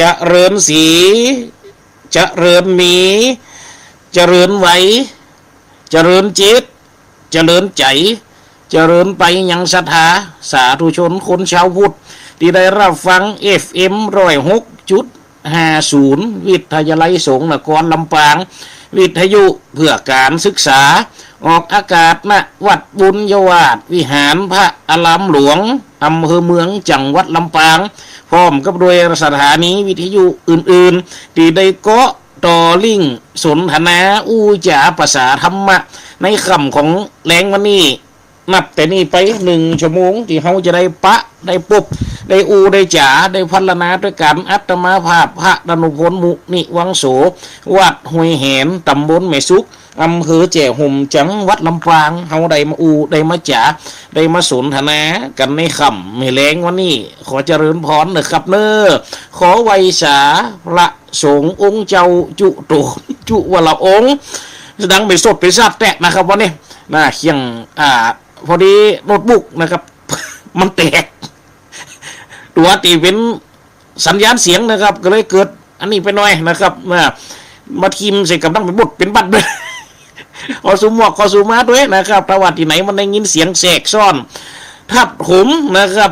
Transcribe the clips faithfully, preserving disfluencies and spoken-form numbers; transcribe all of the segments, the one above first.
เจริญสี เจริญมี เจริญไหว เจริญจิต เจริญใจ๋ เจริญไปยังศรัทธาสาธุชนคนชาวพุทธ ตี้ได้ฮับฟัง เอฟเอ็ม ร้อยหกจุดห้าศูนย์ วิทยาลัยสงฆ์นครลำปาง วิทยุเพื่อการศึกษา ออกอากาศ ณ วัดบุญยวาสวิหารพระอารามหลวง อำเภอเมือง จังหวัดลำปาง พร้อมกับโดยสถานีวิทยุอื่นๆ ตี้ได้เกาะต่อลิงก์สนทนาอู้จ๋าภาษาธรรมะ ในค่ำของแลงวันนี้ นับแต่นี้ไปหนึ่งชั่วโมง ตี้เฮาจะได้ปะ ได้ปบ ได้อู้ ได้จ๋า ได้พรรณนาตวยกั๋น อาตมาภาพ พระดานุพล มุนิวังโส วัดห้วยแหน ตำบลแม่สุก อำเภอแจ้ห่ม จังหวัดลำปาง เฮาได้มาอู้ ได้มาจ๋า ได้มาสนทนากั๋นในค่ำแลงวันนี้ ขอเจริญพรเน่อครับเน่อ ขอไหว้สาพระสงฆ์องค์เจ้าจุโตน จุวรองค์ ดังไปสดไปสัตว์แต๊นะครับวันนี้นะ เคียง อ่า พอดีโน้ตบุ๊กนะครับ มันแตก ตั๋วตี้เป๋นสัญญาณเสียงนะครับ ก็เลยเกิดอันนี้ไปหน่อยนะครับ มา มาทิ่มใส่กับดั้งเป๋นบทเป๋นบัตรเลย ขอสูหมวก ขอสูม้าตวยนะครับ ถ้าว่าตี้ไหนมันได้ยินเสียงแทรกซ้อน ทับถมนะครับ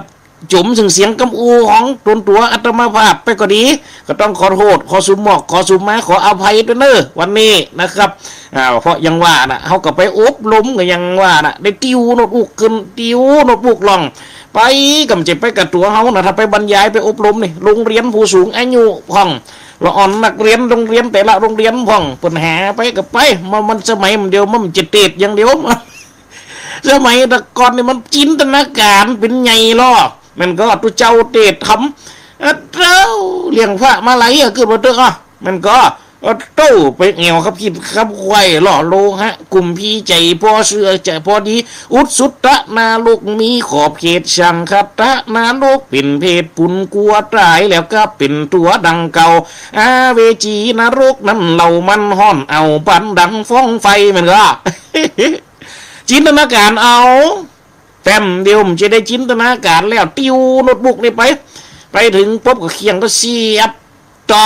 จ๋มเถิงเสียงกำอู้ของตนตั๋วอาตมาภาพไปก็ดี ก็ต้องขอโต้ษ ขอสูหมวก ขอสูม้า ขออภัยตวยเน่อ วันนี้นะครับ อ่า เพราะอย่างว่านะ เฮาก็ไปอบรม ก็อย่างว่านะ ได้ติวโน้ตบุ๊กขึ้น ติวโน้ตบุ๊กลง ไป ก็บ่ใจ้ไปกับตั๋วเฮานะ ถ้าไปบรรยายไปอบรมนี่ โฮงเฮียนผู้สูงอายุพ่อง ละอ่อนนักเฮียนโฮงเฮียนแต่ละโฮงเฮียนพ่อง เปิ้นหาไปก็ไป มัน มันสมัยมันเดียว มันจะเตสอย่างเดียว สมัยแต่ก่อนนี่มันจินตนาก๋านเป๋นใหญ่ลอ แม่นก่อ ตุ๊เจ้าเตสธรรม อะเต้า เลี้ยงพระมาลัยอะ กึ๊ดบ่าเต๊อะ แม่นก่อ อะเต้า ไปแอ่วกับขีดกับไขว่ลอ โลหะกุมภีร์ใจ๋ปอเสื่อใจ๋ปอดี อุสสุตะนรกมีขอบเขต สังคตะนรกเป๋นเพศปุน กั๋วต๋ายแล้วก็เป๋นตั๋วดังเก่า อเวจีนรกนั้นเล่ามันฮ้อน เอาปานดังฟ้องไฟ แม่นก่อ จินตนาก๋านเอา แป๊บเดียวมันจะได้จินตนาก๋านแล้ว ติวโน้ตบุ๊กนี่ไป ไปเถิงปุ๊บก็เคียงก็เสียบต่อ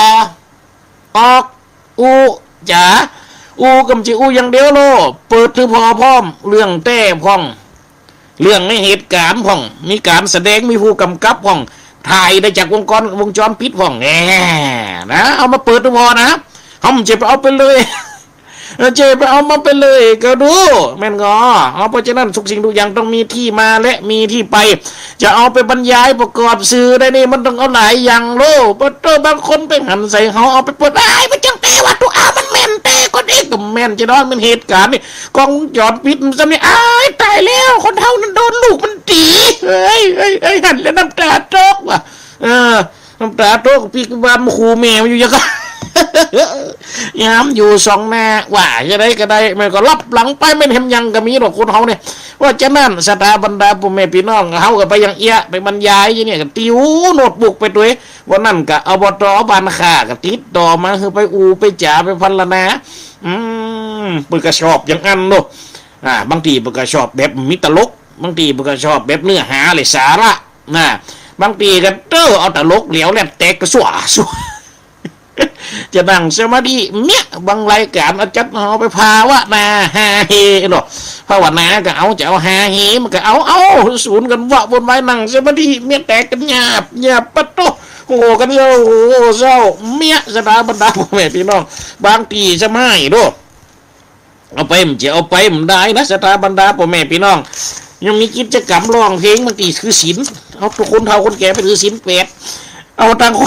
ออก อู้จ๋า อู้ก็บ่ใจ้อู้อย่างเดียวลอ เปิดหื้อผ่อพร้อม เรื่องแต้พ่อง เรื่องในเหตุก๋ารณ์พ่อง มีก๋านแสดง มีผู้กำกับพ่อง ถ่ายได้จากวงจร วงจรปิดพ่อง แหม นะ เอามาเปิดหื้อผ่อนะ เฮาบ่ใจ้ไปเอาไปเลย เออ เจ้าไปเอามาไปเลยก็ดู แม่นก่อ เอา เพราะฉะนั้นทุกสิ่งทุกอย่างต้องมีตี้มาและมีตี้ไป จะเอาไปบรรยายประกอบสื่อได้นี่มันต้องเอาหลายอย่างโล ปะโต้ บางคนไปหันใส่เฮา เอาไปเปิด อ้าย มันจังแต๊ว่าตุ๊ อ้าว มันแม่นแต๊ คนเอกก็แม่นจะนอน มันเหตุก๋ารณ์นี่ กล้องวงจรปิดมันซ้ำนี่ อ้าย ต๋ายแล้ว คนเฒ่านั้นโดนลูกมันตี๋ เฮ้ย เฮ้ย เฮ้ย หันแล้วน้ำต๋าตกว่ะ เออ น้ำต๋าตก ปิ๊กบ้ามันขู่แม่มันอยู่ยังก็ ยามอยู่สองหน้า ว่าจะได้ก็ได้ มันก็ลับหลังไป มันเห็นยังก็มีดอกคนเฮาเนี่ย ว่าฉะนั้นศรัทธาบรรดาป้อแม่ปี้น้อง เฮาก็ไปยังเอี้ย ไปบรรยายอยู่เนี่ย ก็ติวโน้ตบุ๊กไปตวย วันนั้นก็ อบต บ้านข้าก็ติดต่อมา หื้อไปอู้ไปจ๋า ไปพรรณนา อืม เปิ้นก็ชอบอย่างอั้นเนาะ อ่า บางตี้เปิ้นก็ชอบแบบมีตลก บางตี้เปิ้นก็ชอบแบบเนื้อหาและสาระ นะ บางตี้ก็เต้อเอาตลกเหลวแหลมแตกกระสั่วสั่ว จะนั่งสมาธิเมี้ย บางรายก๋านอาจารย์เอาไปภาวนาฮาเฮเนาะ ภาวนาก็เอา จะเอาฮาเฮมันก็เอา เอา สูนกั๋นวะ บนไว้นั่งสมาธิเมี้ย แตกกั๋นหยาบหยาบ ปะโต้ โหกั๋นเย้า โหเศร้าเมี้ย ศรัทธาบรรดาป้อแม่ปี้น้อง บางตี้สมัยโด เอาไปบ่ใจ้เอาไปบ่ได้นะ ศรัทธาบรรดาป้อแม่ปี้น้อง ยังมีกิจกรรมฮ้องเพลง บางตี้ถือศีล เอาคนเฒ่าคนแก่ไปถือศีลแปด เอาตังค์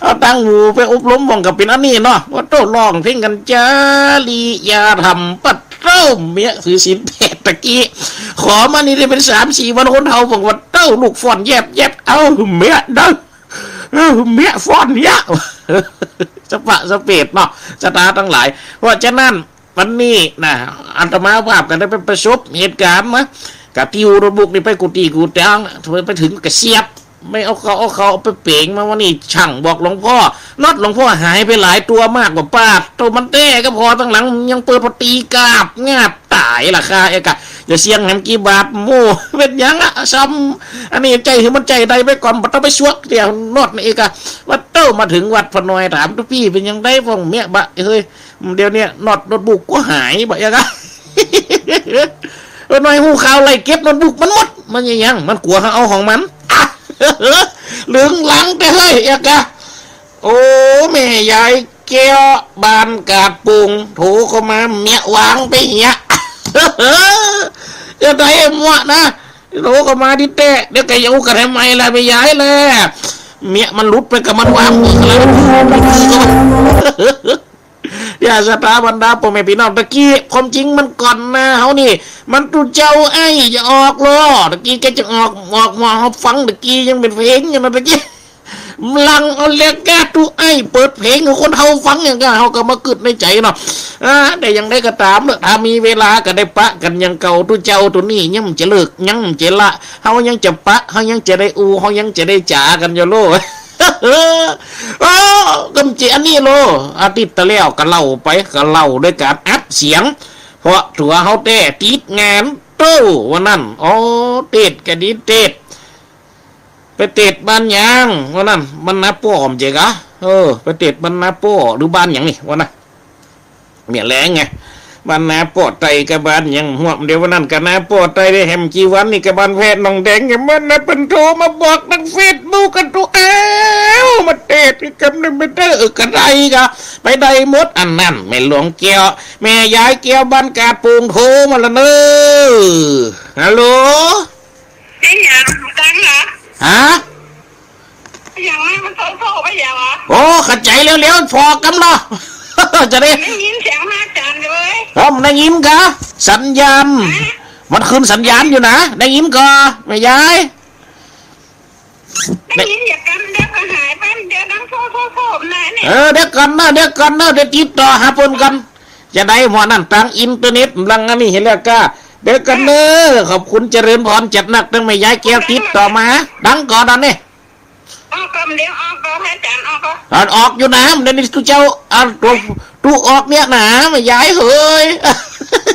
เอาตังค์หมู่ไปอบรมพ่องก็เป๋นอันนี้เนาะ ว่าโต้ ฮ้องเพลงกั๋น จริยธรรม ปะโต้ เมี้ยถือศีลแปดตะกี้ ขอมานี่ได้เป๋นสามสี่วัน คนเฒ่าพ่องว่าโต้ ลูกฟ้อนแยบแยบ เอ้า เมี้ยเด้อ เออ เมี้ยฟ้อนเยียะ สะปะสะเปดเนาะ ศรัทธาตังหลาย เพราะฉะนั้น วันนี้นะ อาตมาภาพก็ได้ไปประสบเหตุก๋ารณ์มา ก็ติวโน้ตบุ๊กนี่ไปกู้ตี้กู้ตาง ไปเถิงก็เสียบ ไม่เอาเข้า เอาเข้า เอาไปเป๋งมา วันนี้ช่างบอกหลวงพ่อ น็อตหลวงพ่อหายไปหลายตั๋วมากกว่า ปาดโต้ มันแต๊ก็ผ่อตังหลัง ยังเปิดผ่อตี๋กาบงาบ ต๋ายละข้าเอกะ จะเสี้ยงแหมกี่บาท โม่ เป๋นหยังอะ ซ้ำ อันนี้ใจ๊หื้อมันใจ๊ได้ไปก่อน บ่ต้องไปสวกเดี๋ยวน็อตนี่เอกะ ว่าโต้ มาเถิงวัด ป้อน้อยถาม ตุ๊ปี้เป๋นจาใด ป้อเมีย บ่าเฮ้ย เดี๋ยวนี้โน้ต โน้ตบุ๊กกูหาย บ่า อย่างเงี้ย ป้อน้อยฮู้ข่าวไล่เก็บโน้ตบุ๊กมันหมด มันยัง มันกั๋วเฮาเอาของมัน ลึงหลังแต๊เฮ้ย อย่างเงี้ย โอ้ แม่ยายแก้วบ้านกาดโป่ง โทรเข้ามา เมียวางไปเหีย จะได้หมดนะ โทรเข้ามาตี้แต๊ เดี๋ยวก็อยู่กันใหม่ละ แม่ยายแล เมียมันหลุดไปกับมันวางหมดแล้ว อย่าศรัทธาบรรดาป้อแม่ปี้น้อง ตะกี้ความจริงมันก่อนหน้าเฮานี่ มันตุ๊เจ้าไอ้จะออกลอ ตะกี้แกจะออก ออกมาเฮาฟัง ตะกี้ยังเป๋นเพลงอยู่นะ ตะกี้ ลังเอาเล็กแก้ตุ๊ไอ้เปิดเพลงหื้อคนเฒ่าฟังอย่างเงี้ย เฮาก็มากึ๊ดในใจ๋เนาะ อ่า แต่อย่างใดก็ต๋ามเนาะ ถ้ามีเวลาก็ได้ปะกั๋นอย่างเก่า ตุ๊เจ้าตุ๊นี้ยังบ่จะเลิก ยังบ่จะละ เฮายังจะปะ เฮายังจะได้อู้ เฮายังจะได้จ๋ากั๋นอยู่โลด โอ้ กำเจอันนี้โล อาทิตย์ตะแล้วก็เล่าไป ก็เล่าด้วยก๋านอัดเสียง เพราะตั๋วเฮาแต๊ติดงานโต้วันนั้น โอ้ เตสน์ก็ดีเตสน์ ไปเตสน์บ้านหยังวันนั้น บ้านนาป้อบ่ใจ้กา เออ ไปเตสน์บ้านนาป้อ หรือบ้านหยังนี่วันนั้น เมียแลงไง บ้านนาป้อไตรกับบ้านหยัง ฮวบเดียววันนั้นกับนาป้อไตรได้แหมกี่วันนี่กับบ้านแพทย์หนองแดง อย่างนั้นนะ เปิ้นโทรมาบอกตางเฟซบุ๊กกั๋นตุ๊ อ้าว มาเตสน์กำนึ่งไปเตอ เออ ก็ได้กา ไปได้หมด อันนั้นแม่หลวงแก้ว แม่ยายแก้วบ้านกาดโป่งโทรมาละเน่อ ฮัลโหล ไอ้หยังตังเหรอ ฮะ ไอ้หยังมันโทรๆ ไปหยังวะ โอ้ เข้าใจ๋แล้วๆ ผ่อกำเนาะ จะได้ ได้ยินเสียงพระอาจ๋ารย์เลย เออ ได้ยินกา สัญญาณ ฮะ มันขึ้นสัญญาณอยู่นะ ได้ยินก่อ แม่ยาย ได้ยินอย่ากำเดียวก็หายไป เดี๋ยวดังโทรๆ ๆ นะเนี่ย เออ เดี๋ยวก่อนเน่อ เดี๋ยวก่อนเน่อ เดี๋ยวติดต่อหาเปิ้นก่อน จะได้หมดนั่น ตางอินเทอร์เน็ต ลังอันนี้เห็นแล้วกา เดี๋ยวก่อนเน่อ ขอบคุณเจริญพรจัดหนัก ตางแม่ยายแก้วติดต่อมา ดังก่อตอนนี้ ออกกำเดียว ออกก่อ พระอาจ๋ารย์ ออกก่อ อันออกอยู่นะ เดี๋ยวนี้ตุ๊เจ้า อันตุ๊ ตุ๊ออกเนี่ยนะ แม่ยายเฮ้ย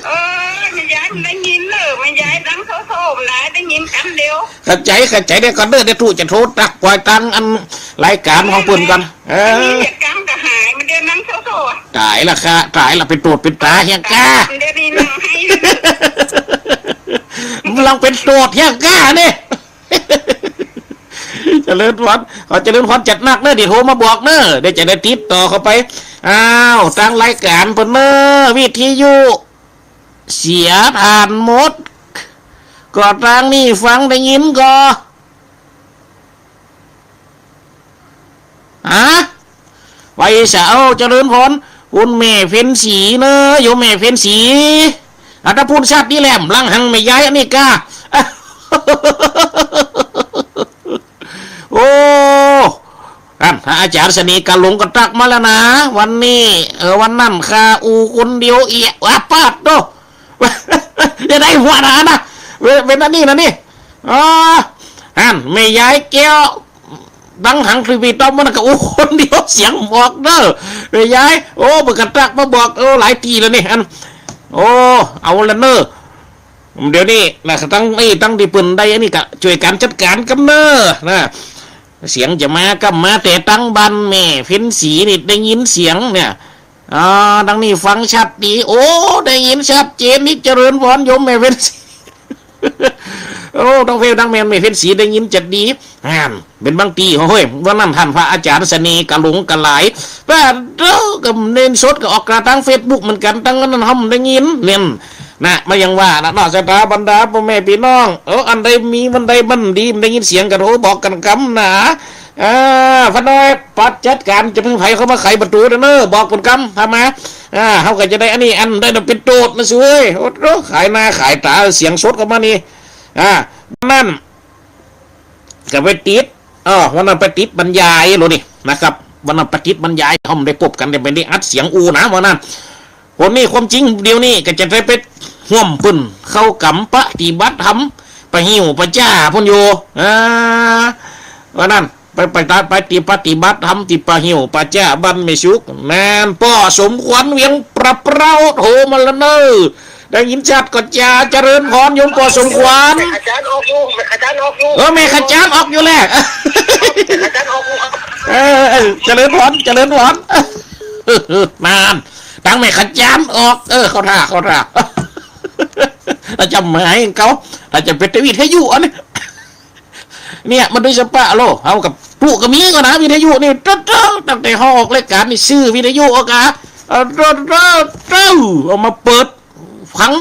เออ แม่ยายได้ยินเน่อ แม่ยายดังโทรๆ นะ ได้ยินกำเดียว เข้าใจ๋ เข้าใจ๋ เดี๋ยวก่อนเน่อ เดี๋ยวตุ๊จะโทรตักปอยตางอันรายก๋านของเปิ้นก่อน เออ ได้ยินอย่ากำก็หาย มันเดี๋ยวดังโทรๆ ต๋ายละค่ะ ต๋ายละ เป๋นโตดเป๋นต๋าเหียกา เดี๋ยวนี้นั่งไห้ กำลังเป๋นโตดเหียกาเนี่ย เจริญพร ขอเจริญพรจัดหนักเน่อ เดี๋ยวโทรมาบอกเน่อ เดี๋ยวจะได้ติดต่อเข้าไป อ้าว ตางรายก๋านเปิ้นเน่อ วิทยุเสียถ่านหมด ก็ตางนี่ฟังได้ยินก่อ ฮะ ไปเสาเจริญพร คุณแม่เพ็ญศรีเน่อ โยมแม่เพ็ญศรี อัตตะพุทธชาตินี่แหละ ลังหังแม่ยายอันนี้กา โอ้ อัน พระอาจ๋ารย์เสน่ห์กาหลงก็ตักมาแล้วนะ วันนี้ เออ วันนั้นข้าอู้คนเดียวเอีย ว่าปาดโต จะได้หัวหน้านะ เป๋น เป๋นอันนี้นะนี่ อ๋อ อัน แม่ยายแก้ว ดังหังทีวีต้อมมันก็อู้คนเดียวเสียงบอกเน่อ แม่ยาย โอ้ เปิ้นก็ตักมาบอก โอ้ หลายตี้แล้วนี่ อัน โอ้ เอาละเน่อ เดี๋ยวนี้นะ ตางนี่ ตางตี้เปิ้นได้อันนี้ก็จ้วยกั๋นจัดก๋านกำเน่อนะ เสียงจะมาก็มา แต่ตางบ้านแม่เพ็ญศรีนี่ได้ยินเสียงเนี่ย อ๋อ ตางนี้ฟังชัดดี โอ้ ได้ยินชัดเจนนี่ เจริญพรโยมแม่เพ็ญศรี โอ้ ตางแม่ ตางแม่ แม่เพ็ญศรีได้ยินชัดดี อ่าน เป๋นบางตี้ โฮ้ย วันนั้นต้านพระอาจ๋ารย์เสน่ห์กาหลงกาหลาย ปาดโธ่ ก็เน้นสดก็ออกกาตางเฟซบุ๊กเหมือนกั๋น ตางนั้นเฮาได้ยิน เน้น นะ บ่อย่างว่านะเนาะ ศรัทธาบรรดาป้อแม่ปี้น้อง เออ อันใดมี อันใดมันดี มันได้ยินเสียงก็โทรบอกกั๋นกำนะ อ่า ป้อน้อย ปัดจัดก๋าน จะเพิ่งใผเข้ามาไขประตู๋เน่อ บอกเปิ้นกำ ถ้ามา อ่า เฮาก็จะได้อันนี้ อันได้เป๋นโตดนะสุย โอ้โธ่ ขายหน้าขายต๋า เสียงสดเข้ามานี่ อ่า วันนั้นก็ไปติด เออ วันนั้นไปติดบรรยายโลนี่นะครับ วันนั้นไปติดบรรยาย เฮาบ่ได้ปบกั๋น แต่ไปได้อัดเสียงอู้นะ วันนั้น วันนี้ความจริงเดี๋ยวนี้ก็จะได้ไปฮ่วมเปิ้นเข้ากำปฏิบัติธรรม ปะหิ้วปะจ้าพ่นอยู่ อ่า วันนั้นไป ไปตะ ไปติ ปฏิบัติธรรมตี้ปะหิ้วปะจ้าบ้านแม่สุก แม่นป้อสมควรเวียงปะเปร้าโทรมาละเน่อ ได้ยินชัดก่อจ้า เจริญพรโยมป้อสมควร อาจ๋ารย์ออกอยู่ อาจ๋ารย์ออกอยู่ เออ แม่ขจารย์ออกอยู่แหละ อาจ๋ารย์ออกอยู่ครับ เออ เอ เจริญพร เจริญพร นาน ตังแม่ขจารย์ออก เออ เข้าท่า เข้าท่า ถ้าจะหมายเขา ถ้าจะเป็นวิทยุอันนี้ เนี่ย มันโดยเฉพาะโลก เฮากับผู้ก็มีก็นะ วิทยุนี่ ตั้งแต่เฮาออกรายการนี่ ซื้อวิทยุออกกะ เออ เอามาเปิดฟัง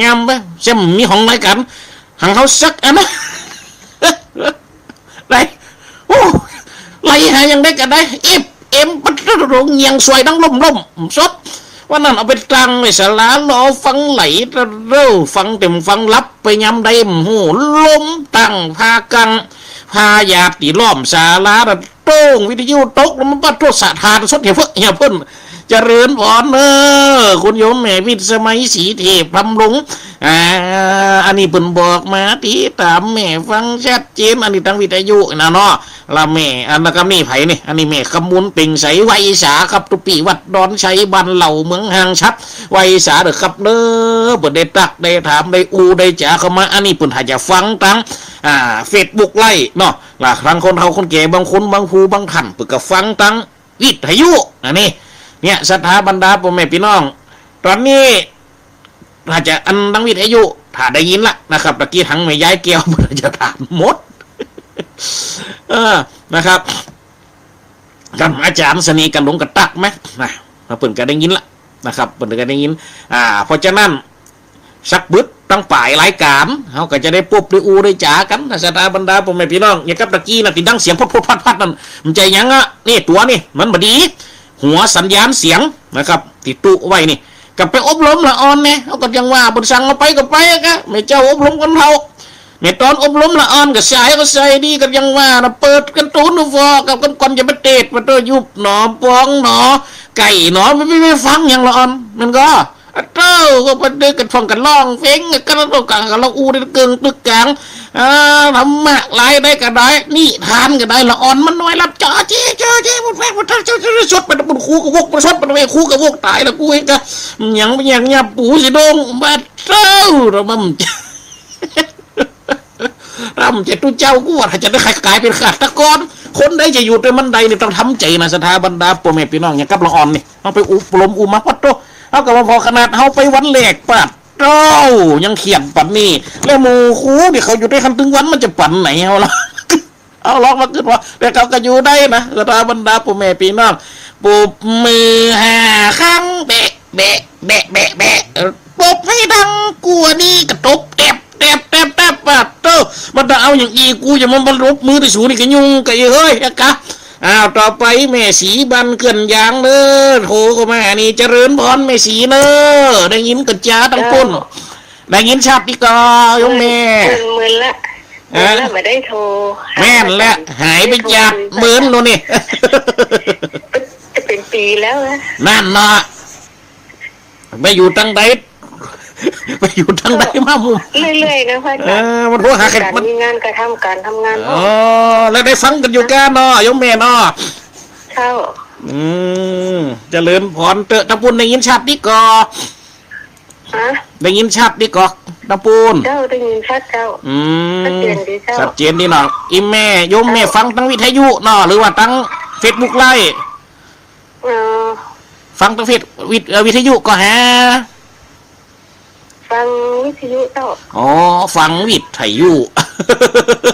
ยามไป เสียงมีของรายการ หังเฮาสักอันนะ ได้ โอ้ ไล่หาอย่างใดก็ได้ เอฟเอ็ม ปัดโตโต เงียงสวยดังล่มๆ สด วันนั้นเอาไปตั้งไว้ศาลา รอฟังไหล เด้อ ฟังเต็มฟังหลับไปยามใด โอ้โห ลมตั้งพากัง พาญาติล้อมศาลา โต้ง วิทยุตก แล้วมันปัดโทษสะท้านสด เหียเพิ่น เหียเพิ่น เจริญพรเน้อ คุณโยมแม่วิทย์สมัย ศรีเทพบำรุง อ่า อันนี้เปิ้นบอกมา ติดต๋ามแม่ฟังชัดเจน อันนี้ตังวิทยุนะเนาะ ละแม่ อันนั้นก็มีไผนี่ อันนี้แม่คำมูลเปล่งใส ไหว้สาครับ ตุ๊ปี้วัดดอนชัย บ้านเหล่า เมืองห่างชับ ไหว้สาเด้อครับเน้อ เปิ้นได้ตักได้ถามได้อู้ได้จ๋าเข้ามา อันนี้เปิ้นถ้าจะฟังตัง อ่า เฟซบุ๊กไลฟ์เนาะ ละตังคนเฒ่าคนแก่บางคนบางผู้บางท่านเปิ้นก็ฟังตัง วิทยุ อันนี้ เนี่ย ศรัทธาบรรดาป้อแม่ปี้น้อง ต๋อนนี้ ถ้าจะอันตังวิทยุ ถ้าได้ยินละนะครับ ตะกี้ตังแม่ยายแก้ว เปิ้นจะถามหมด เออ นะครับ กั๋นอาจ๋ารย์เสน่ห์กะหลงกะตั๊กแหม นะ เปิ้นก็ได้ยินละนะครับ เปิ้นก็ได้ยิน อ่า เพราะฉะนั้น สักบึดตังป๋ายรายก๋าน เฮาก็จะได้ปบได้อู้ได้จ๋ากั๋นนะ ศรัทธาบรรดาป้อแม่ปี้น้อง อย่างกับตะกี้นะ ตี้ดังเสียงพดๆ พัดๆ นั่น มันจะหยังอะ นี่ตั๋วนี่ มันบ่ดี หัวสัญญาณเสียงนะครับ ตี้ตุ๊ไว้นี่ ก็ไปอบรมละอ่อนแน่ เฮาก็ยังว่า เปิ้นสั่งเฮาไปก็ไปอะกะ แม่เจ้าอบรมคนเฒ่า แม่ต๋อนอบรมละอ่อนก็ใส่ก็ใส่ดี ก็ยังว่านะ เปิดการ์ตูนดูฟอกับกำก่อนจะไปเตศน์ มาโตยุบหนอ ปองหนอ ไก่หนอ ไม่ ไม่ ไม่ฟังหยังละอ่อน มันก็ อะเต้า ก็ไปเดินกันฟังกันร้องเพลงกัน แล้วก็กัน แล้วอู้ได้เกิ่งตึกกลาง อ่า ธรรมะหลายได้ก็ได้ นิทานก็ได้ ละอ่อนมันน้อยรับ จอจี้ จอจี้ มันแพง มันเท่า เจ้า เจ้า เจ้า สดไป มันครูก็วก มันสดไป ครูก็วก ต๋ายแล้วกูเองก็ หยัง หยัง หยัง ปูสิโด่ง บาดเต้า ระบำ ทำจะตุ๊เจ้ากูว่า ถ้าจะได้ก๋ายเป๋นฆาตกร คนใดจะอยู่แต่มันใดนี่ต้องทำใจ๋นะ ศรัทธาบรรดาป้อแม่ปี้น้อง อย่างกับละอ่อนนี่ เฮาไปอบรมอู้มา ปัดโต เฮาก็ว่าพอขนาดเฮาไปวันแรก ปัดโต ยังเขียดปันนี้ แล้วหมู่ครูนี่เขาอยู่ด้วยกันตึงวัน มันจะปันไหนเฮาละ เอาลองมาขึ้นว่า แต่เขาก็อยู่ได้นะ ศรัทธาบรรดาป้อแม่ปี้น้อง ปบมือห้าครั้ง แบะ แบะ แบะ แบะ แบะ เออ ปบให้ดังกว่านี้ก็ตบแตบ แตบ แตบ แตบ ปัดโต มันต้องเอาอย่างอี้ กูจะมา มาปบมือตี้สูนี่ก็ยุ่งกะอี้เฮ้ย อะกะ อ้าว ต่อไปแม่ศรีบ้านเกื้อนยางเน้อ โทรเข้ามาหานี่ เจริญพรแม่ศรีเน้อ ได้ยินกะจ๋าตังปุ้น ได้ยินชัดดีก่อ โยมแม่ หมื่น หมื่นละ ฮะ หมื่นละ บ่ได้โทร แม่นแล้ว หายไปจากหมื่นโน่นนี่ จะเป๋นปี๋แล้วนะ นั่นเนาะ ไปอยู่ตังใด ไปอยู่ตังใดมาหมู่ เรื่อยๆ นะพระอาจ๋ารย์ เออ มันโทรหาใคร มันมีงานกะทำก๋านทำงาน อ๋อ แล้วได้ฟังกั๋นอยู่ก้าเนาะ โยมแม่เนาะ เจ้า อืม เจริญพรเต๊อะ ตังปุ้นได้ยินชัดดีก่อ ฮะ ได้ยินชัดดีก่อ ตังปุ้น เจ้า ได้ยินชัดเจ้า อืม ชัดเจนดีเจ้า ชัดเจนดีเนาะ อีแม่ โยมแม่ เจ้า ฟังตังวิทยุเนาะ หรือว่าตังเฟซบุ๊กไลฟ์ เออ ฟังตังเฟซ วิท- เอ่อ วิทยุก่อฮะ ฟังวิทยุเจ้า อ๋อ ฟังวิทยุ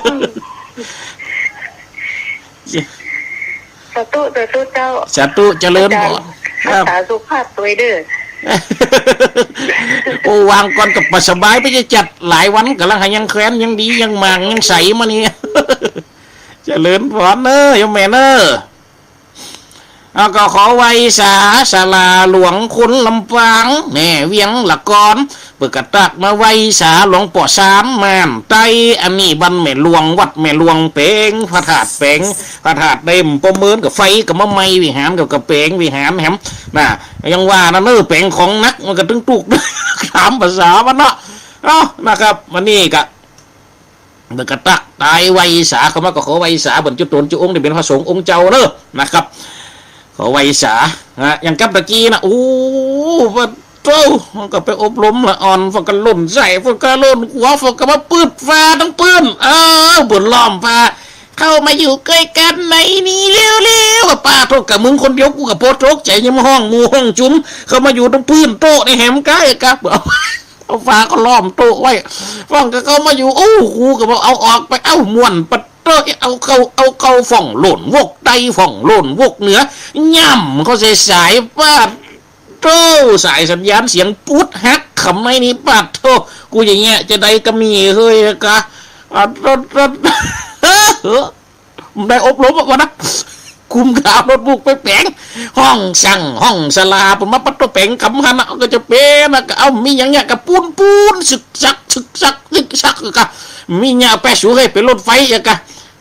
อืม สาธุ สาธุเจ้า สาธุ เจริญพร อาจ๋ารย์ ครับ รักษาสุขภาพตวยเด้อ โอ้ วางก่อนก็บ่สบาย ไปจะจัดหลายวัน ก๋ำลังหายังแควน ยังดี ยังหมาง ยังใสมานี่ เจริญพรเน้อ โยมแม่เน้อ อ้าว ก็ขอไหว้สา ศาลาหลวงคนลำปาง แม่เวียงละกอน เปิ้นก็ตักมาไหว้สาหลวงป้อสามม่านใต้ อันนี้บ้านแม่หลวง วัดแม่หลวง แป๋งพระธาตุ แป๋งพระธาตุได้บ่เมินกับไฟก็มาไหม้วิหาร กับกะแป๋งวิหารแหม น่ะ ยังว่านะเน้อ แป๋งของหนัก มันก็ตึงตุ๊ก ต๋ามภาษามันเนาะ เอ้า นะครับ วันนี้ก็ เปิ้นก็ตักตายไหว้สา เข้ามาก็ขอไหว้สา เปิ้นจุ๊ต๋นจุ๊องค์ตี้เป๋นพระสงฆ์องค์เจ้าเน้อ นะครับ ขอไหว้สา นะ อย่างกับตะกี้นะ โอ้ ปะโต้ มันก็ไปอบรมละอ่อน พวกก็ล่นใส่ พวกก็ล่นหัว พวกก็มาปืดฟ้าตังปื้น เออ เปิ้นล้อมฟ้า เข้ามาอยู่ใก้กั๋นในนี้เร็วๆ ป โต๊ะกะมึงคนเดียว กูกะปอตกใจ๋ ยังมาฮ้องหมู่ฮ้องจุม เข้ามาอยู่ตรงปื้นโต๊ะนี่แหม ก้าเอกะ เอา เอาฝาก็ล้อมโต๊ะไว้ ฟังกะเข้ามาอยู่ โอ้ กูกะบอกเอาออกไป เอ้า ม่วนปะโต๊ะ เอาเข้า เอาเข้า ฟ้องโล่นวกใต้ ฟ้องโล่นวกเหนือ ย่ำเข้าใส่สาย ปาดโต๊ะ สายสัญญาณเสียงปุ๊ดหัก กำในนี่ ปาดโต๊ะ กูอย่างเงี้ย จะได้กะมีเฮ้ยกะ อ่ะ โต๊ะ โต๊ะ ได้อบรมอะวะนะ คุมข่าวโน้ตบุ๊กไปแป๋ง ห้องสั่ง ห้องสลา ผมมาปัดตัวแป๋งกำหันนะ ก็จะเป๋นนะ ก็เอามีอย่างเนี้ย กะปูนปูน สึกซัก สึกซัก สึกซัก กะ มีเนี้ย ไปสูเฮ้ย ไปรถไฟอะกะ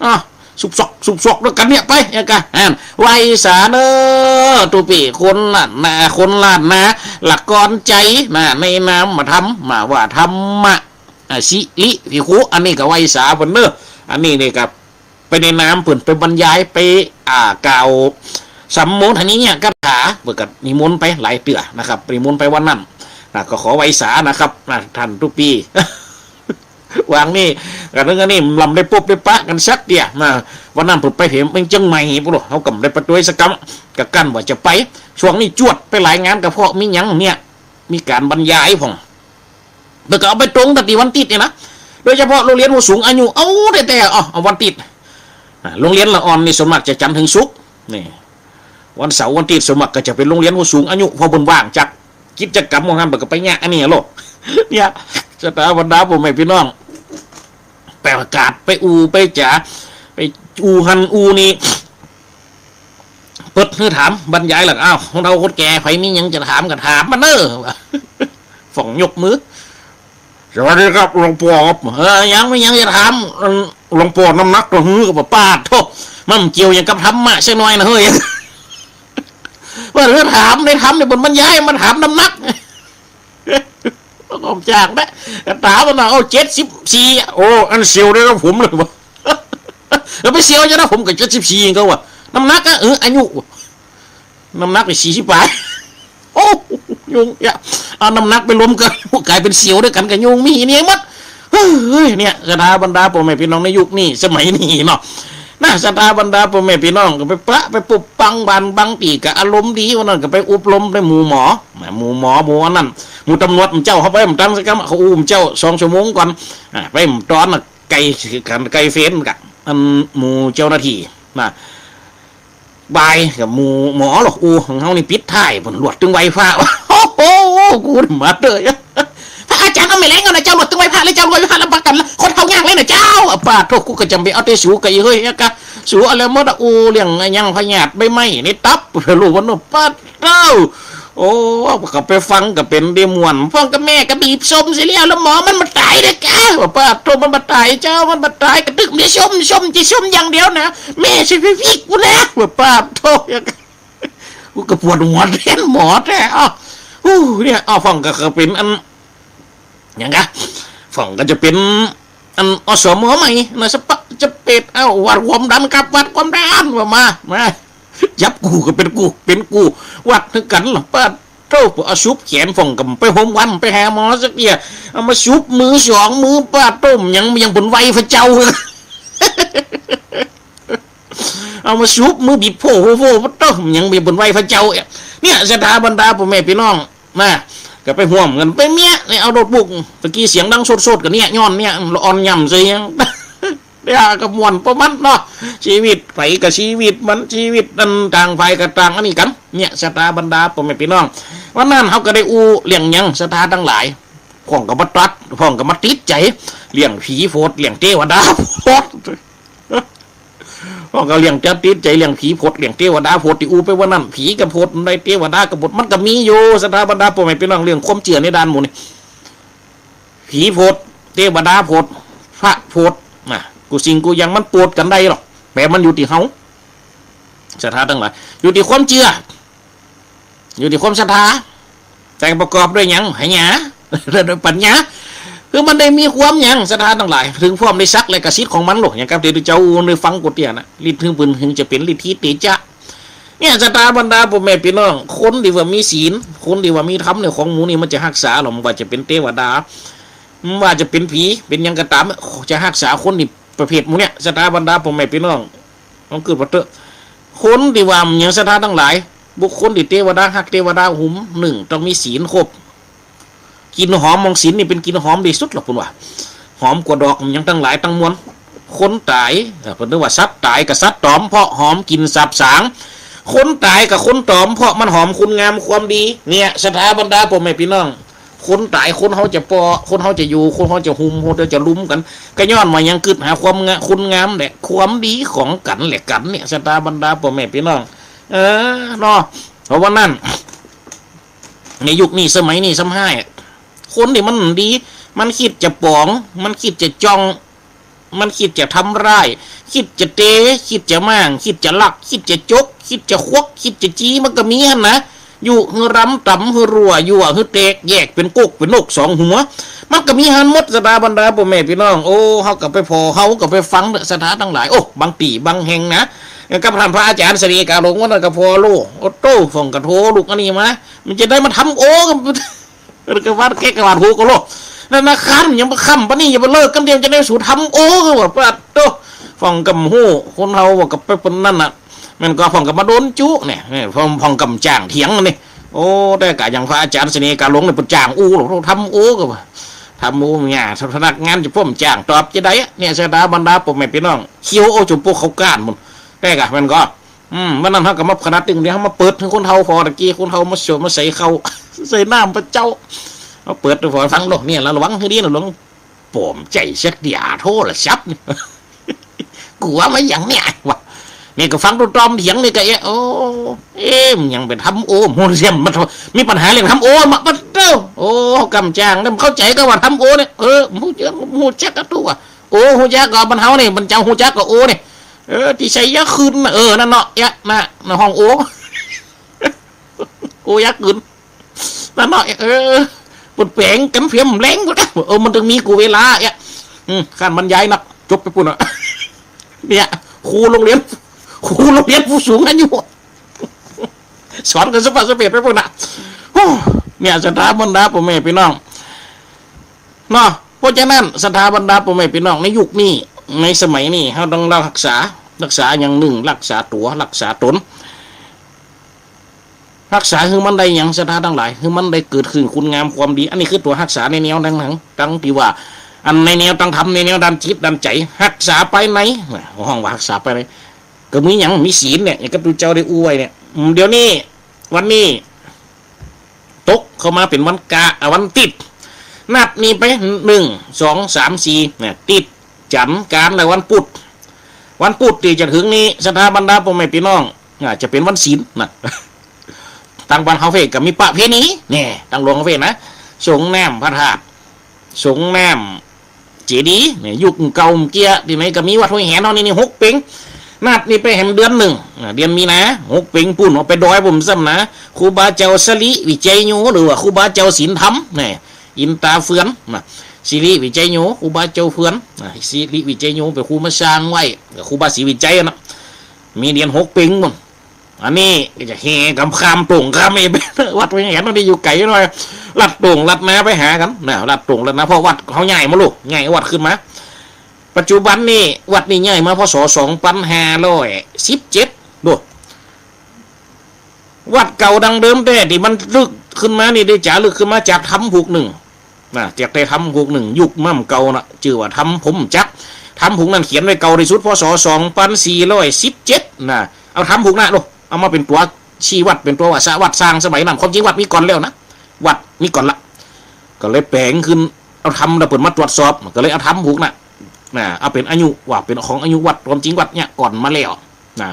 อ่ะ สุบซอก สุบซอก ด้วยกันเนี่ย ไปอะกะ อ่าน ไหว้สาเน้อ ตุ๊ปี้ คนล้านนา คนล้านนา ละกอนใจ๋ มาในนามธรรม มาว่าธรรมะ อ่ะ สิริ ภิกขุ อันนี้กะไหว้สาเปิ้นเน้อ อันนี้นี่กะ ไปในนามเปิ้น ไปบรรยาย ไป อ่า กล่าวสัมโมทนียกถา เปิ้นกะนิมนต์ไปหลายเตื้อนะครับ นิมนต์ไปวันนั้นนะ ก็ขอไหว้สานะครับนะ ท่านตุ๊ปี้ วางนี่ กะเรื่องอันนี้ลำได้ปบได้ปะกั๋นสักเตื้อนะ วันนั้นเปิ้นไปเหมเมืองเจียงใหม่ปุ้น เฮากำได้ไปตวยสักกำ กะกั๋นว่าจะไป ช่วงนี้จวดไปหลายงาน กะเพราะมีหยังเนี่ย มีก๋านบรรยายพ่อง เปิ้นกะเอาไปตรงตัดตี้วันติ๊ดนี่นะ โดยเฉพาะโฮงเฮียนผู้สูงอายุ เอาแต๊ๆ เอา เอาวันติ๊ด อ่า โฮงเฮียนละอ่อนนี่ส่วนมากจะจันทร์เถิงศุกร์ นี่ วันเสาร์วันติ๊ดส่วนมากก็จะเป๋นโฮงเฮียนผู้สูงอายุ เพราะเปิ้นว่างจากกิจกรรมของหั้น เปิ้นก็ไปเยียะอันนี้โลด เนี่ย ศรัทธาบรรดาพ่อแม่พี่น้อง ไปประกาศ ไปอู้ ไปจ๋า ไปอู้หั้นอู้นี่ เปิดหื้อถามบรรยายแล้ว อ้าว คนเฒ่าคนแก่ ใผมีหยังจะถามก็ถามมาเน้อ ฝ่องยกมือ สวัสดีครับหลวงป้อครับ เออ หยัง มีหยังจะถาม อัน หลวงป้อ น้ำหนักเต้าหื้อ ก็บ่า ปาดโธ่ มันเกี่ยวหยังกับธรรมะสักหน่อยนะเฮ้ย ว่าเรื่องถามในธรรมเนี่ย เปิ้นบรรยาย มาถามน้ำหนัก ก็จากนะ ถามมันว่า เอา เจ็ดสิบสี่ โอ้ อันเสียวได้กับผมเลยว่ะ แล้วไปเสียวจะนะ ผมก็ เจ็ดสิบสี่ เองก็ว่า น้ำหนักอะ เออ อายุ น้ำหนักไป สี่สิบ ปลาย โอ้ ยุ่งยาก เอาน้ำหนักไปรวมกัน กลายเป๋นเสียวด้วยกั๋น ก็ยุ่งมีเนี่ยหมด เฮ้ย เนี่ย ศรัทธาบรรดาพ่อแม่พี่น้องในยุคนี้ สมัยนี้เนาะ นะ ศรัทธาบรรดาพ่อแม่พี่น้อง ก็ไปปะ ไปปบปัง บาง บางตี้ก็อารมณ์ดี วันนั้นก็ไปอบรม ได้หมู่หมอ หมู่หมอ หมู่อันนั้น หมู่ตำรวจ หมู่เจ้า เข้าไป หมู่ตังสักกำ เขาอู้หมู่เจ้า สองชั่วโมงก่อน อ่า ไปหมู่ตอนน่ะ ไกล ไกลเฟ้นกะ อันหมู่เจ้าหน้าตี้ นะ บ่ายกับหมู่หมอหรอก อู้ ของเฮานี่ปิดท้าย เปิ้นลวดตึงไหว้พระ โอ้โห กูมาเด้อ พระอาจ๋ารย์เอาแม่แลงก่อนนะเจ้า ลวดตึงไหว้พระเลยเจ้า ไหว้พระรับประกั๋นละ คนเฒ่ายากเลยนะเจ้า อะ ปาดโธ่ กูก็จ๋ำไปเอาแต่สูกับอีเฮ้ยกะ สูอะไรหมดอะ อู้ เรื่องอะหยังพยาธิใบไม้ในตับ รู้บ่เนาะ ปาดโธ่ โอ้ ก็ไปฟังก็เป๋นได้ม่วน พ่องกับแม่ก็บีบส้มเสียแล้ว แล้วหมอมันบ่ต๋ายเด้อกะ ว่าปาดโธ่ มันบ่ต๋ายเจ้า มันบ่ต๋าย กะตึกมีส้ม ส้ม จะส้มอย่างเดียวนะ แม่สิไปวิกกูนะ ว่าปาดโธ่ กูก็ปวดหัวแทนหมอแท้ อ้าว อู้ เนี่ย อ้าว พ่องก็ ก็เป๋นอัน หยังกะ พ่องก็จะเป๋น อัน อสม ใหม่นะ สะปะ จะเปด เอ้า วัดความดันครับ วัดความดัน ว่ามา มา จับกูก็เป๋นกู เป๋นกู วัดคือกั๋นล่ะ ปาดโธ่ เอาสุบแขนพ่องก็ไปโฮมวัน ไปหาหมอสักเตื้อ เอามาสุบมือสองมือ ปาดโธ่ ยัง ยังเป๋นไหว้พระเจ้า เอามาสุบมือบีบโพ่โพ่โพ่ ปาดโธ่ ยังเป๋นไหว้พระเจ้า เนี่ย ศรัทธาบรรดาพ่อแม่พี่น้อง นะ ก็ไปฮ่วมกั๋น ไปเมี้ยะ เนี่ย เอาโน้ตบุ๊ก ตะกี้เสียงดังโซดๆ กะเนี่ย ย้อนเนี่ย ละอ่อนย่ำเสียง เนี่ย ก็ม่วนปะมันเนาะ ชีวิตไผก็ชีวิตมัน ชีวิตนั้นต่างฝ่ายก็ต่างอันนี้กั๋น เนี่ย ศรัทธาบรรดาพ่อแม่พี่น้อง วันนั้นเฮาก็ได้อู้เรื่องหยัง ศรัทธาตังหลาย พ่องก็มาตัด พ่องก็มาติดใจ๋ เรื่องผีโพด เรื่องเตวดาโพด พ่องก็เรื่องจะติดใจ๋ เรื่องผีโพด เรื่องเตวดาโพด ตี้อู้ไปวันนั้น ผีก็โพดได้ เตวดาก็โพด มันก็มีอยู่ ศรัทธาบรรดาพ่อแม่พี่น้อง เรื่องความเจื้อในด้านหมู่นี้ ผีโพด เตวดาโพด พระโพด นะ กู้สิ่งกู้อย่างมันโพดกั๋นได้หรอก แต่มันอยู่ตี้เฮา ศรัทธาตังหลาย อยู่ตี้ความเจื้อ อยู่ตี้ความศรัทธา แต่ประกอบด้วยหยัง ปัญญา โดยปัญญา คือมันได้มีความหยัง ศรัทธาตังหลาย ถึงพร้อมได้สัก และกะสิทธิ์ของมันโลด อย่างกับตี้เจ้าได้ฟังกูเตี้ยนะ ฤทธิ์ถึงปืนถึงจะเป๋นฤทธิเตจะ เนี่ย ศรัทธาบรรดาพ่อแม่พี่น้อง คนตี้ว่ามีศีล คนตี้ว่ามีธรรมเนี่ย ของหมู่นี้มันจะฮักษา บ่ว่าจะเป๋นเตวดา บ่ว่าจะเป๋นผี เป๋นหยังก็ต๋าม จะฮักษาคนตี้ประเภทหมู่เนี่ย ศรัทธาบรรดาพ่อแม่พี่น้อง ลองกึ๊ดว่าเต๊อะ คนตี้ว่าหยังศรัทธาตังหลาย บุคคลตี้เตวดาฮักเตวดาหุม นึ่งต้องมีศีลครบ กลิ่นหอมของศีลนี่เป๋นกลิ่นหอมตี้สุดหรอก เปิ้นว่า หอมกว่าดอกหยังตังหลายตังมวล คนต๋าย เอ่อ เปิ้นเรียกว่าสัตว์ต๋ายกับสัตว์ต๋อม เพราะหอมกลิ่นสาบสาง คนต๋ายกับคนต๋อม เพราะมันหอมคุณงามความดี เนี่ย ศรัทธาบรรดาป้อแม่ปี้น้อง คนต๋ายคนเฮาจะปอ คนเฮาจะอยู่ คนเฮาจะหุม คนเฮาจะลุมกั๋น ก็ย้อนว่าหยัง กึ๊ดหาความงะ คุณงามแหละ ความดีของกั๋นและกั๋นเนี่ย ศรัทธาบรรดาป้อแม่ปี้น้อง เออ เนาะ เพราะว่านั้น ในยุคนี้สมัยนี้ซ้ำฮ้าย คนตี้มันดี มันกึ๊ดจะป๋อง มันกึ๊ดจะจ้อง มันกึ๊ดจะทำร้าย กึ๊ดจะเตะ กึ๊ดจะม้าง กึ๊ดจะลัก กึ๊ดจะจก กึ๊ดจะขวัก กึ๊ดจะจี้ มันก็มีหั้นนะ ยุหื้อรำต๋ำหื้อรั่ว ยั่วหื้อแตกแยกเป๋นก๊กเป๋นนกสองหัว มันก็มีหั้นหมด ศรัทธาบรรดาป้อแม่ปี้น้อง โอ้ เฮาก็ไปผ่อ เฮาก็ไปฟังเต๊อะ ศรัทธาตังหลาย โอ้ บางตี้บางแห่งนะ กับต้านพระอาจ๋ารย์เสน่ห์กาหลงวันนั้นก็ผ่อโล โอ้โต้ พ่องก็โทรลุกอันนี้มา มันจะได้มาทำโอ ก็ว่าแกก็ว่าโห ก็โล ธนาคารมันยังบ่ค่ำปานนี้ อย่าไปเลิกกั๋นเดี๋ยว จะได้สูทำโอ ก็ว่า ปะโต้ พ่องก็บ่ฮู้ คนเฮาว่าก็ไปเป๋นนั่นน่ะ มันก็พ่องก็มาโดนจุเนี่ย เนี่ย พ่อง พ่องก็บ่จ้างเถียงนี่ โอ้ แต่ก็อย่างพระอาจ๋ารย์เสน่ห์กาหลงเนี่ย เปิ้นจ้างอู้หรอก ทำโอ ก็ว่า ทำโอเนี่ย พนักงานจะป้อมจ้างตอบจะได้อะ เนี่ย ศรัทธาบรรดาป้อแม่ปี้น้อง เคี้ยวเอาจนปวกเข้าก้านหมด แต่ก็มันก็ อืม วันนั้นเฮาก็มาขนาดตึง เดี๋ยวเฮามาเปิดหื้อคนเฒ่าผ่อ ตะกี้คนเฒ่ามาสวดมาใส่เข้า ใส่น้ำพระเจ้า มาเปิดดูผ่อฟังโลด เนี่ย ระวังหื้อดีนะ หลวง ป้อมใจ๋สักเดียวโทรศัพท์นี่ กั๋วมาหยังเนี่ย วะ เนี่ยก็ฟังตุ๊ต้อมเถียงนี่ก็ เอ๊ะ โอ้ เอ๊ะ มันยังไปทำโอ โหเสียมมันมีปัญหาเรื่องทำโอ มาปะโต้ โอ้ กำจ้าง แล้วเข้าใจ๋ก็ว่าทำโอเนี่ย เออ ฮู้จัก ฮู้จักก็ตัว โอ ฮู้จักก็บรรเทาเนี่ย มันจะฮู้จักก็โอเนี่ย เออ ตี้ใส่ยาขึ้นน่ะ เออ นั่นเนาะ เอ๊ะ น่ะ ในห้องโอ โอยาขึ้น นั่นเนาะ เออ เปิ้นแป๋งกั๋นเผียมแรงกว่า เออ มันต้องมีกู้เวลา เอ๊ะ อืม ขั้นบรรยายนัก จบไปปู้นน่ะ เนี่ย ครูโรงเรียน ครูโรงเรียนผู้สูงอายุ สอนกั๋นสะบัดสะเพ็ดไปปู้นน่ะ โอ้ เนี่ย ศรัทธาบรรดาป้อแม่ปี้น้อง เนาะ เพราะฉะนั้น ศรัทธาบรรดาป้อแม่ปี้น้อง ในยุคนี้ ในสมัยนี้ เฮาต้องรักษา รักษาอย่างนึ่ง รักษาตั๋ว รักษาต๋น รักษาหื้อมันได้หยัง ศรัทธาตังหลาย หื้อมันได้เกิดขึ้นคุณงามความดี อันนี้คือตั๋วรักษาในแนวตัง ตัง ตังตี้ว่า อันในแนวตังธรรม ในแนวด้านจิตด้านใจ๋ รักษาภายใน น่ะ ฮ้องว่ารักษาภายใน ก็มีหยัง มีศีลเนี่ย อย่างกับตุ๊เจ้าได้อู้ไว้เนี่ย อืม เดี๋ยวนี้ วันนี้ ตกเข้ามาเป๋นวันกะ อ่ะ วันติ๊ด นับนี่ไป นึ่ง สอง สาม สี่ เนี่ย ติ๊ด จันทร์ อังคาร และวันปุธ วันปุธตี้จะเถิงนี้ ศรัทธาบรรดาป้อแม่ปี้น้อง อ่า จะเป๋นวันศีลน่ะ ตางบ้านเฮาเฟ้ยก็มีประเพณี เนี่ย ตางหลวงเฮาเฟ้ยนะ สรงน้ำพระธาตุ สรงน้ำ เจดีย์เนี่ย ยุคเก่าเมื่อกี้ ตี้ไหนก็มี วัดห้วยแหนเฮานี่ นี่ หกเป๋ง นับนี่ไปแหมเดือนนึ่ง อ่า เดือนมีนา หกเป๋งปู้น เอาไปดอยปู้นซ้ำนะ ครูบาเจ้าสิริวิจัยโญ หรือว่าครูบาเจ้าศีลธรรม เนี่ย อินตาเฟือน น่ะ สิริวิจัยโญ ครูบาเจ้าเฟือน น่ะ สิริวิจัยโญ เป๋นครูมาสร้างไว้ กับครูบาศรีวิชัยน่ะ มีเดือนหกเป๋งปู้น อันนี้ก็จะแห่กั๋นข้ามโต่งข้ามเอไป วัดห้วยแหนเฮานี่อยู่ไก๋หน่อย ลัดโต่งลัดนาไปหากั๋น น่ะ ลัดโต่งลัดนา เพราะวัดเฮาย้ายมาลูก ย้ายวัดขึ้นมา ปัจจุบันนี่ วัดนี่ย้ายมา พ.ศ. สองปันห้าร้อยสิบเจ็ด ดู วัดเก่าดั้งเดิมแต๊ตี้มันระลึกขึ้นมานี่ ได้จ๋าระลึกขึ้นมาจากธรรมผูกนึ่ง น่ะ จากแต่ธรรมผูกนึ่ง ยุคหม่ำเก่าน่ะ จื้อว่าธรรมผมจัก ธรรมผูกนั้นเขียนไว้เก่าตี้สุด พ.ศ. สองปันสี่ร้อยสิบเจ็ด น่ะ เอาธรรมผูกน่ะ ดู เอามาเป๋นตั๋วชี้วัด เป๋นตั๋วว่าสร้างวัด สร้างสมัยนั้น ความจริงวัดมีก่อนแล้วนะ วัดมีก่อนละ ก็เลยแป๋งขึ้น เอาธรรมน่ะ เปิ้นมาตรวจสอบ ก็เลยเอาธรรมผูกน่ะ น่ะ เอาเป๋นอายุ ว่าเป๋นของอายุวัด ความจริงวัดเนี่ยก่อนมาแล้ว น่ะ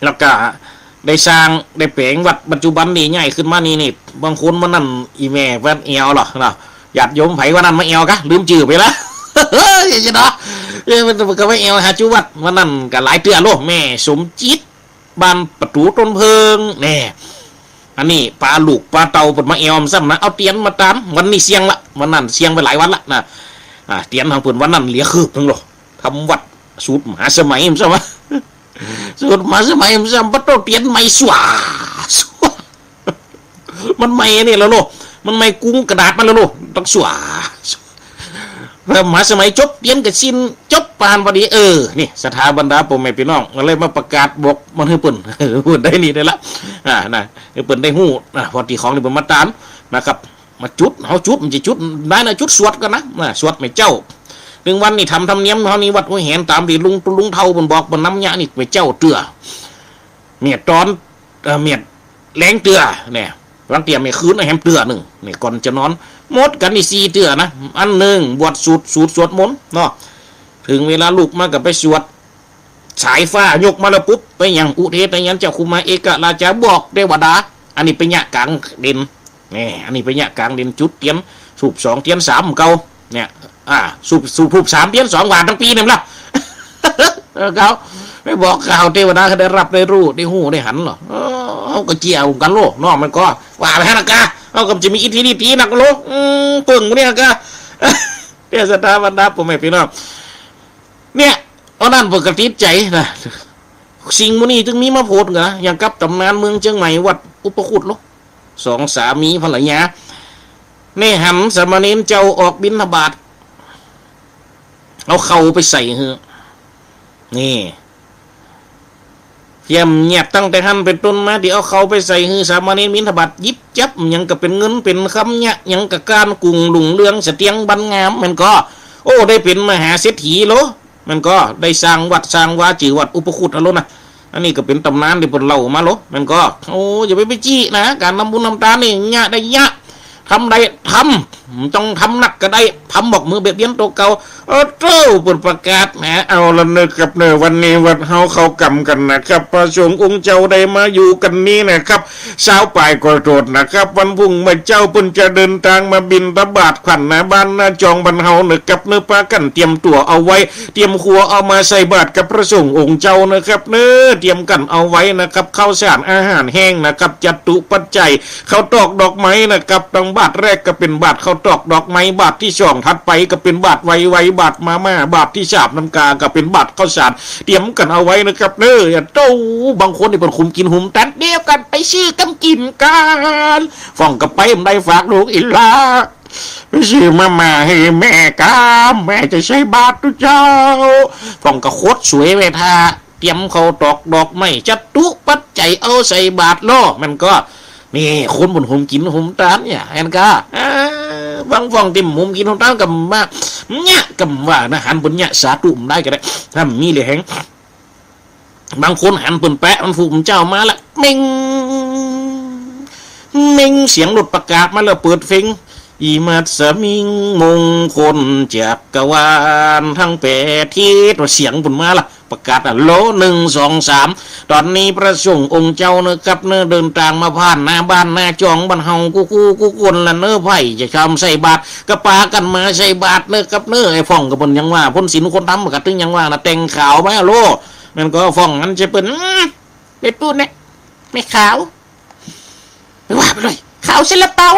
แล้วก็ได้สร้าง ได้แป๋งวัดปัจจุบันนี่ ย้ายขึ้นมานี่ นี่ บางคนมานั่น อี่แม่วัดแอ่วเหรอเนาะ ญาติโยมไผว่านั่นมาแอ่วกะ ลืมจื้อไปละ เฮ้ย เนาะ เอ้ย มันก็มาแอ่วหาจุวัด ว่านั่นก็หลายเตื้อโล แม่สมจิต บ้านประตู๋ต้นเผิง แน่ อันนี้ปาลูกปาเต้าเปิ้นมาแอ่วซ้ำนะ เอาเตียนมาตาน วันนี้เสี่ยงละ วันนั้นเสี่ยงไปหลายวันละนะ อ่า เตียนของเปิ้นวันนั้นเหลือคืบนึ่งโล ทำวัดสูตรมหาสมัยมันซ้ำวะ สูตรมหาสมัยมันซ้ำ ปะโต้ เตียนใหม่สว่า สว่า มันใหม่อันนี้แล้วโล มันใหม่กุ้งกระดาษมันแล้วโล ต้องสว่า พระมหาสมัยจบเตียนกฐิน จบไป ปานพอดี เออ นี่ ศรัทธาบรรดาป้อแม่ปี้น้อง ก็เลยมาประกาศบอกมันหื้อเปิ้น เปิ้นได้นี่ได้ละ อ่า นะ หื้อเปิ้นได้ฮู้ นะ พอตี้ของนี่เปิ้นมาตาม นะครับ มาจุด เฮาจุด มันจะจุดได้นะ จุดสวดก่อนนะ นะ สวดแม่เจ้า เถิงวันนี่ทำธรรมเนียมเฮานี่วัดห้วยแหน ต๋ามตี้ลุง ลุงเฒ่าเปิ้นบอก เปิ้นนำเยียะนี่แม่เจ้าเตื้อ เมียดต๋อน เอ่อ เมียดแลงเตื้อ เนี่ย ลางเตื้อเมียดคืนแหมเตื้อนึ่ง เนี่ย ก่อนจะนอน หมดกั๋นนี่สี่เตื้อนะ อันนึ่ง บวชสูตร สูตรสวดมนต์เนาะ เถิงเวลาลุกมาก็ไปสวด สายฟ้ายกมาแล้วปุ๊บ ไปหยั่งอุเทศนายันเจ้าคุมาเอกราชา บอกเตวดา อันนี้ไปเยียะก๋างเด่น นี่ อันนี้ไปเยียะก๋างเด่น จุดเตียน ธูปสอง เตียนสามเก่า เนี่ย อ่า ธูป ธูป ธูปสาม เตียนสอง หว่านตังปี๋เนี่ยละ เออ เขาไปบอกกล่าวเตวดา เขาได้ฮับได้ฮู้ ได้ฮู้ได้หันเหรอ เออ เฮาก็เจียกั๋นโลเนาะ มันก็ว่าไปหั้นนะกา เฮาก็จะมีอิทธิฤทธิ์นักโล อืม เปิ้งหมู่เนี่ยกา เนี่ย ศรัทธาบรรดาป้อแม่ปี้น้อง เนี่ย อันนั้นเปิ้นก็ติดใจ๋นะ สิ่งหมู่นี้จึงมีมาโผดกา อย่างกับต๋ำนานเมืองเจียงใหม่ วัดอุปคุตโล สองสามีภรรยา แน่หันสามเณรเจ้าออกบิณฑบาต เอาข้าวไปใส่หื้อ นี่ เยี่ยมเยียด ตั้งแต่หั้นเป๋นต้นมา ตี้เอาข้าวไปใส่หื้อสามเณรบิณฑบาต หยิบจับหยังก็เป๋นเงินเป๋นคำ เยียะหยังก็ก้านกุ่งรุ่งเรือง เสถียรบันงาม แม่นก่อ โอ้ ได้เป๋นมหาเศรษฐีโล แม่นก่อ ได้สร้างวัดสร้างวา จื้อวัดอุปคุตเอาโลนะ อันนี้ก็เป๋นต๋ำนานตี้เปิ้นเล่ามาโล แม่นก่อ โอ้ อย่าไป ไปจี้นะ ก๋านทำบุญทำตานนี่ เยียะได้เยียะ ทำได้ทำ บ่ต้องทำนักก็ได้ ทำบอกมือเบียดเบียนตั๋วเก่า โอ้โธ่ เปิ้นประกาศแหม เอาละเน่อครับเน่อ วันนี้วัดเฮาเข้ากรรมกั๋นนะครับ พระสงฆ์องค์เจ้าได้มาอยู่กั๋นนี้นะครับ ซาวปายก็โตดนะครับ วันพรุ่งมื้อเจ๊าเปิ้นจะเดินตางมาบิณฑบาตขวัญหน้าบ้านหน้าจองบ้านเฮานะครับเน่อ ปากั๋นเตรียมตั๋วเอาไว้ เตรียมครัวเอามาใส่บาตรกับพระสงฆ์องค์เจ้านะครับเน่อ เตรียมกั๋นเอาไว้นะครับ ข้าวสารอาหารแห้งนะครับ จัตุปัจจัย ข้าวตอกดอกไม้นะครับ ตังบาตรแรกก็เป๋นบาตรข้าวตอกดอกไม้ บาตรตี้สองถัดไปก็เป๋นบาตรไวๆ บาตรมาม่า บาตรตี้สามน้ำกา ก็เป๋นบาตรข้าวสาร เตรียมกั๋นเอาไว้นะครับเน่อ โต้ บางคนนี่เปิ้นหุมกิ๋นหุมตาน เดี๋ยวกั๋นไปซื้อกับกิ๋นก่อน พ่องก็ไปบ่ได้ ฝากลูกอีหล้า ไปซื้อมาม่าหื้อแม่กำ แม่จะใส่บาตรตุ๊เจ้า พ่องก็ขดสวยไว้ท่า เตรียมข้าวตอกดอกไม้ จัตุปัจจัยเอาใส่บาตรลอ แม่นก่อ นี่ คนเปิ้นหุมกิ๋นหุมตานเนี่ย แม่นก่อ เออ บางพ่องตี้หุมกิ๋นหุมตานก็บ่ว่า เยียะก็บ่ว่านะ หันเปิ้นเยียะสาธุบ่ได้ก็ได้ ถ้ามีเหลือแฮง บางคนหันเปิ้นแปะ วันพุธเจ้ามาละ เม็ง เม็ง เสียงรถประกาศมาแล้ว เปิดเพลง อิมัสสมิง มงคลจักรวาล ทั้งแปดทิศ เสียงเปิ้นมาละ ประกาศอะ โล หนึ่ง สอง สาม ต๋อนนี้พระสงฆ์องค์เจ้าเน่อครับเน่อ เดินตางมาผ่านหน้าบ้านหน้าจองบ้านเฮากู้ๆกู้คนละเน่อ ใผจะชอบใส่บาตรก็ปากั๋นมาใส่บาตรเน่อครับเน่อ ไอ้พ่องก็เปิ้นยังว่า พ่นศีลคนธรรมก็ตึงยังว่านะ แต่งขาวมาโล แม่นก่อ พ่องหันใส่เปิ้น อืม ไปปู้นเนี่ย แม่ขาว ไปว่าไปเลย ขาวซาลาเปา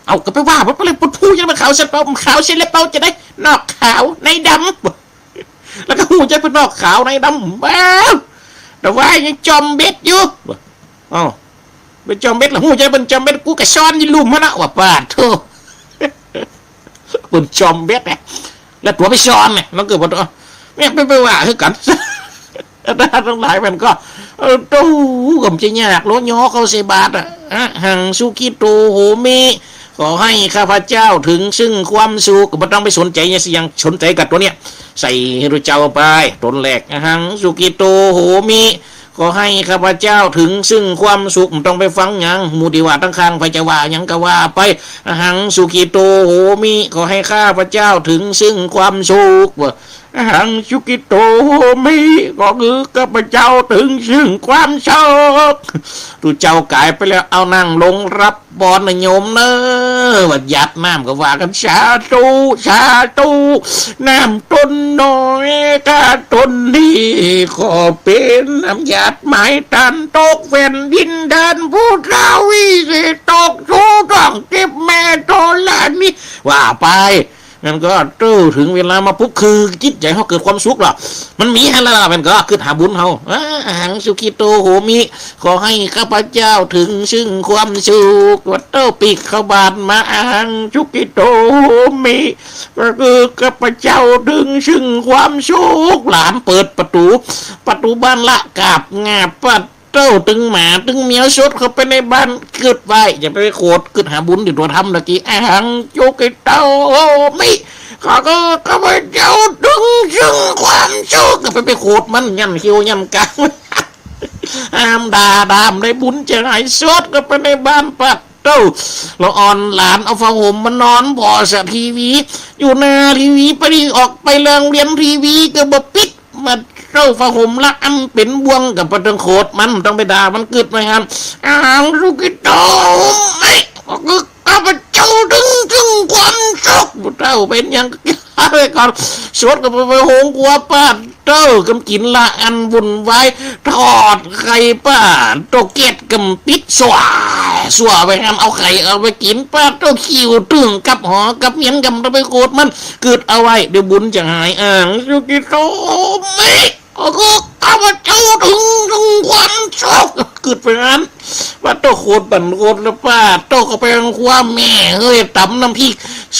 เอาก็ไปว่าไปเลย ปู้นผู้ยังมาขาวซาลาเปา ขาวซาลาเปาจะได้ นอกขาวในดำ แล้วก็ฮู้จะเปิ้นนอกขาวในดำ ว้าว แต่ว่ายังจอมเบ็ดอยู่ เอ้า ไปจอมเบ็ดละ ฮู้จะเปิ้นจอมเบ็ด กูก็ซ่อนอยู่ลุ่มหั้นนะ ว่าปาดโธ่ เปิ้นจอมเบ็ดไง แล้วตั๋วไปซ่อนไง มันเกิดว่าตั๋ว แม่งไป ไปว่าคือกั๋น ท่านตังหลายมันก็ เออ โต้ ก็บ่ใจ้ยากโล ย่อเข้าใส่บาตรอะ อะหังสุขิโตโหมิ ขอให้ข้าพเจ้าถึงซึ่งความสุข ก็บ่ต้องไปสนใจ๋เนี่ย เสียงสนใจ๋กับตั๋วเนี่ย ใส่หื้อเจ้าไป ต๋นแรก อะหังสุขิโตโหมิ ขอให้ข้าพเจ้าถึงซึ่งความสุข บ่ต้องไปฟังหยัง หมู่ตี้ว่าตังข้าง ใผจะว่าหยังก็ว่าไป อะหังสุขิโตโหมิ ขอให้ข้าพเจ้าถึงซึ่งความสุข อะหังสุขิโตโหมิ ขอหื้อข้าพเจ้าถึงซึ่งความสุข ตุ๊เจ้ากายไปแล้ว เอานั่งลงรับ ปอนนะโยมเน่อ ว่าหยาดน้ำก็ว่ากั๋น สาธุ สาธุ น้ำตนน้อย ข้าตนนี้ ขอเป๋นน้ำหยาดไม้ตัน ตกแผ่นดินแดนผู้ทวีสิตกสู่ท้องทิพย์แม่ธรณี ว่าไป มันก็ โต้ เถิงเวลามาปุ๊บ คือจิตใจ๋เฮาเกิดความสุขละ มันมีหั้นละ มันก็กึ๊ดหาบุญเฮา อาหัง สุขิโต โหมิ ขอหื้อข้าพเจ้าเถิงซึ่งความสุข ว่า โต้ ปิกเข้าบาตรมา อาหัง สุขิโต โหมิ ก็คือข้าพเจ้าเถิงซึ่งความสุข หลานเปิดประตู๋ ประตู๋บ้านละ กราบงาบ ปะโต้ ตึงหมาตึงแมวสดเข้าไปในบ้าน กึ๊ดไว้ อย่าไปโขด กึ๊ดหาบุญอยู่ตั๋วธรรมตะกี้ อาหัง สุขิโต โหมิ ข้าก็ข้าพเจ้าเถิงซึ่งความสุข ก็ไป ไปโขดมัน ยันเขี้ยวยันกราม ห้ามด่า ด่าบ่ได้บุญจะหาย สดเข้าไปในบ้าน ปะโต้ ละอ่อน หลานเอาผ้าห่มมานอนผ่อสะทีวี อยู่หน้าทีวี ปะดีออกไปโฮงเฮียน ทีวีก็บ่ปิด มาเต้าผ้าห่มละอันเป๋นบ่วง ก็บ่ต้องโขดมัน บ่ต้องไปด่ามัน กึ๊ดไว้หั้น อาหัง สุขิโต โหมิ ก็คือข้าพเจ้าเถิงซึ่งความสุข เต้าเป๋นหยัง ไปก่อน สดเข้าไป ไปโฮงครัว ปะโต้ กำกิ๋นละอันวุ่นวาย ทอดไข่ ปะโต้ แก๊สกำปิด สั่ว สั่วไว้หั้น เอาไข่เอาไปกิ๋น ปะโต้ คิวตึง กลับหอกลับเฮียน กำต้องไปโขดมัน กึ๊ดเอาไว้ เดี๋ยวบุญจะหาย อาหัง สุขิโต โหมิ ก็คือข้าพเจ้าเถิงซึ่งความสุข กึ๊ดไปหั้น ปะโต้ โขดบั้นโขดละ ปะโต้ เข้าไปโฮงครัว แม่เอ้ย ต๋ำน้ำพริก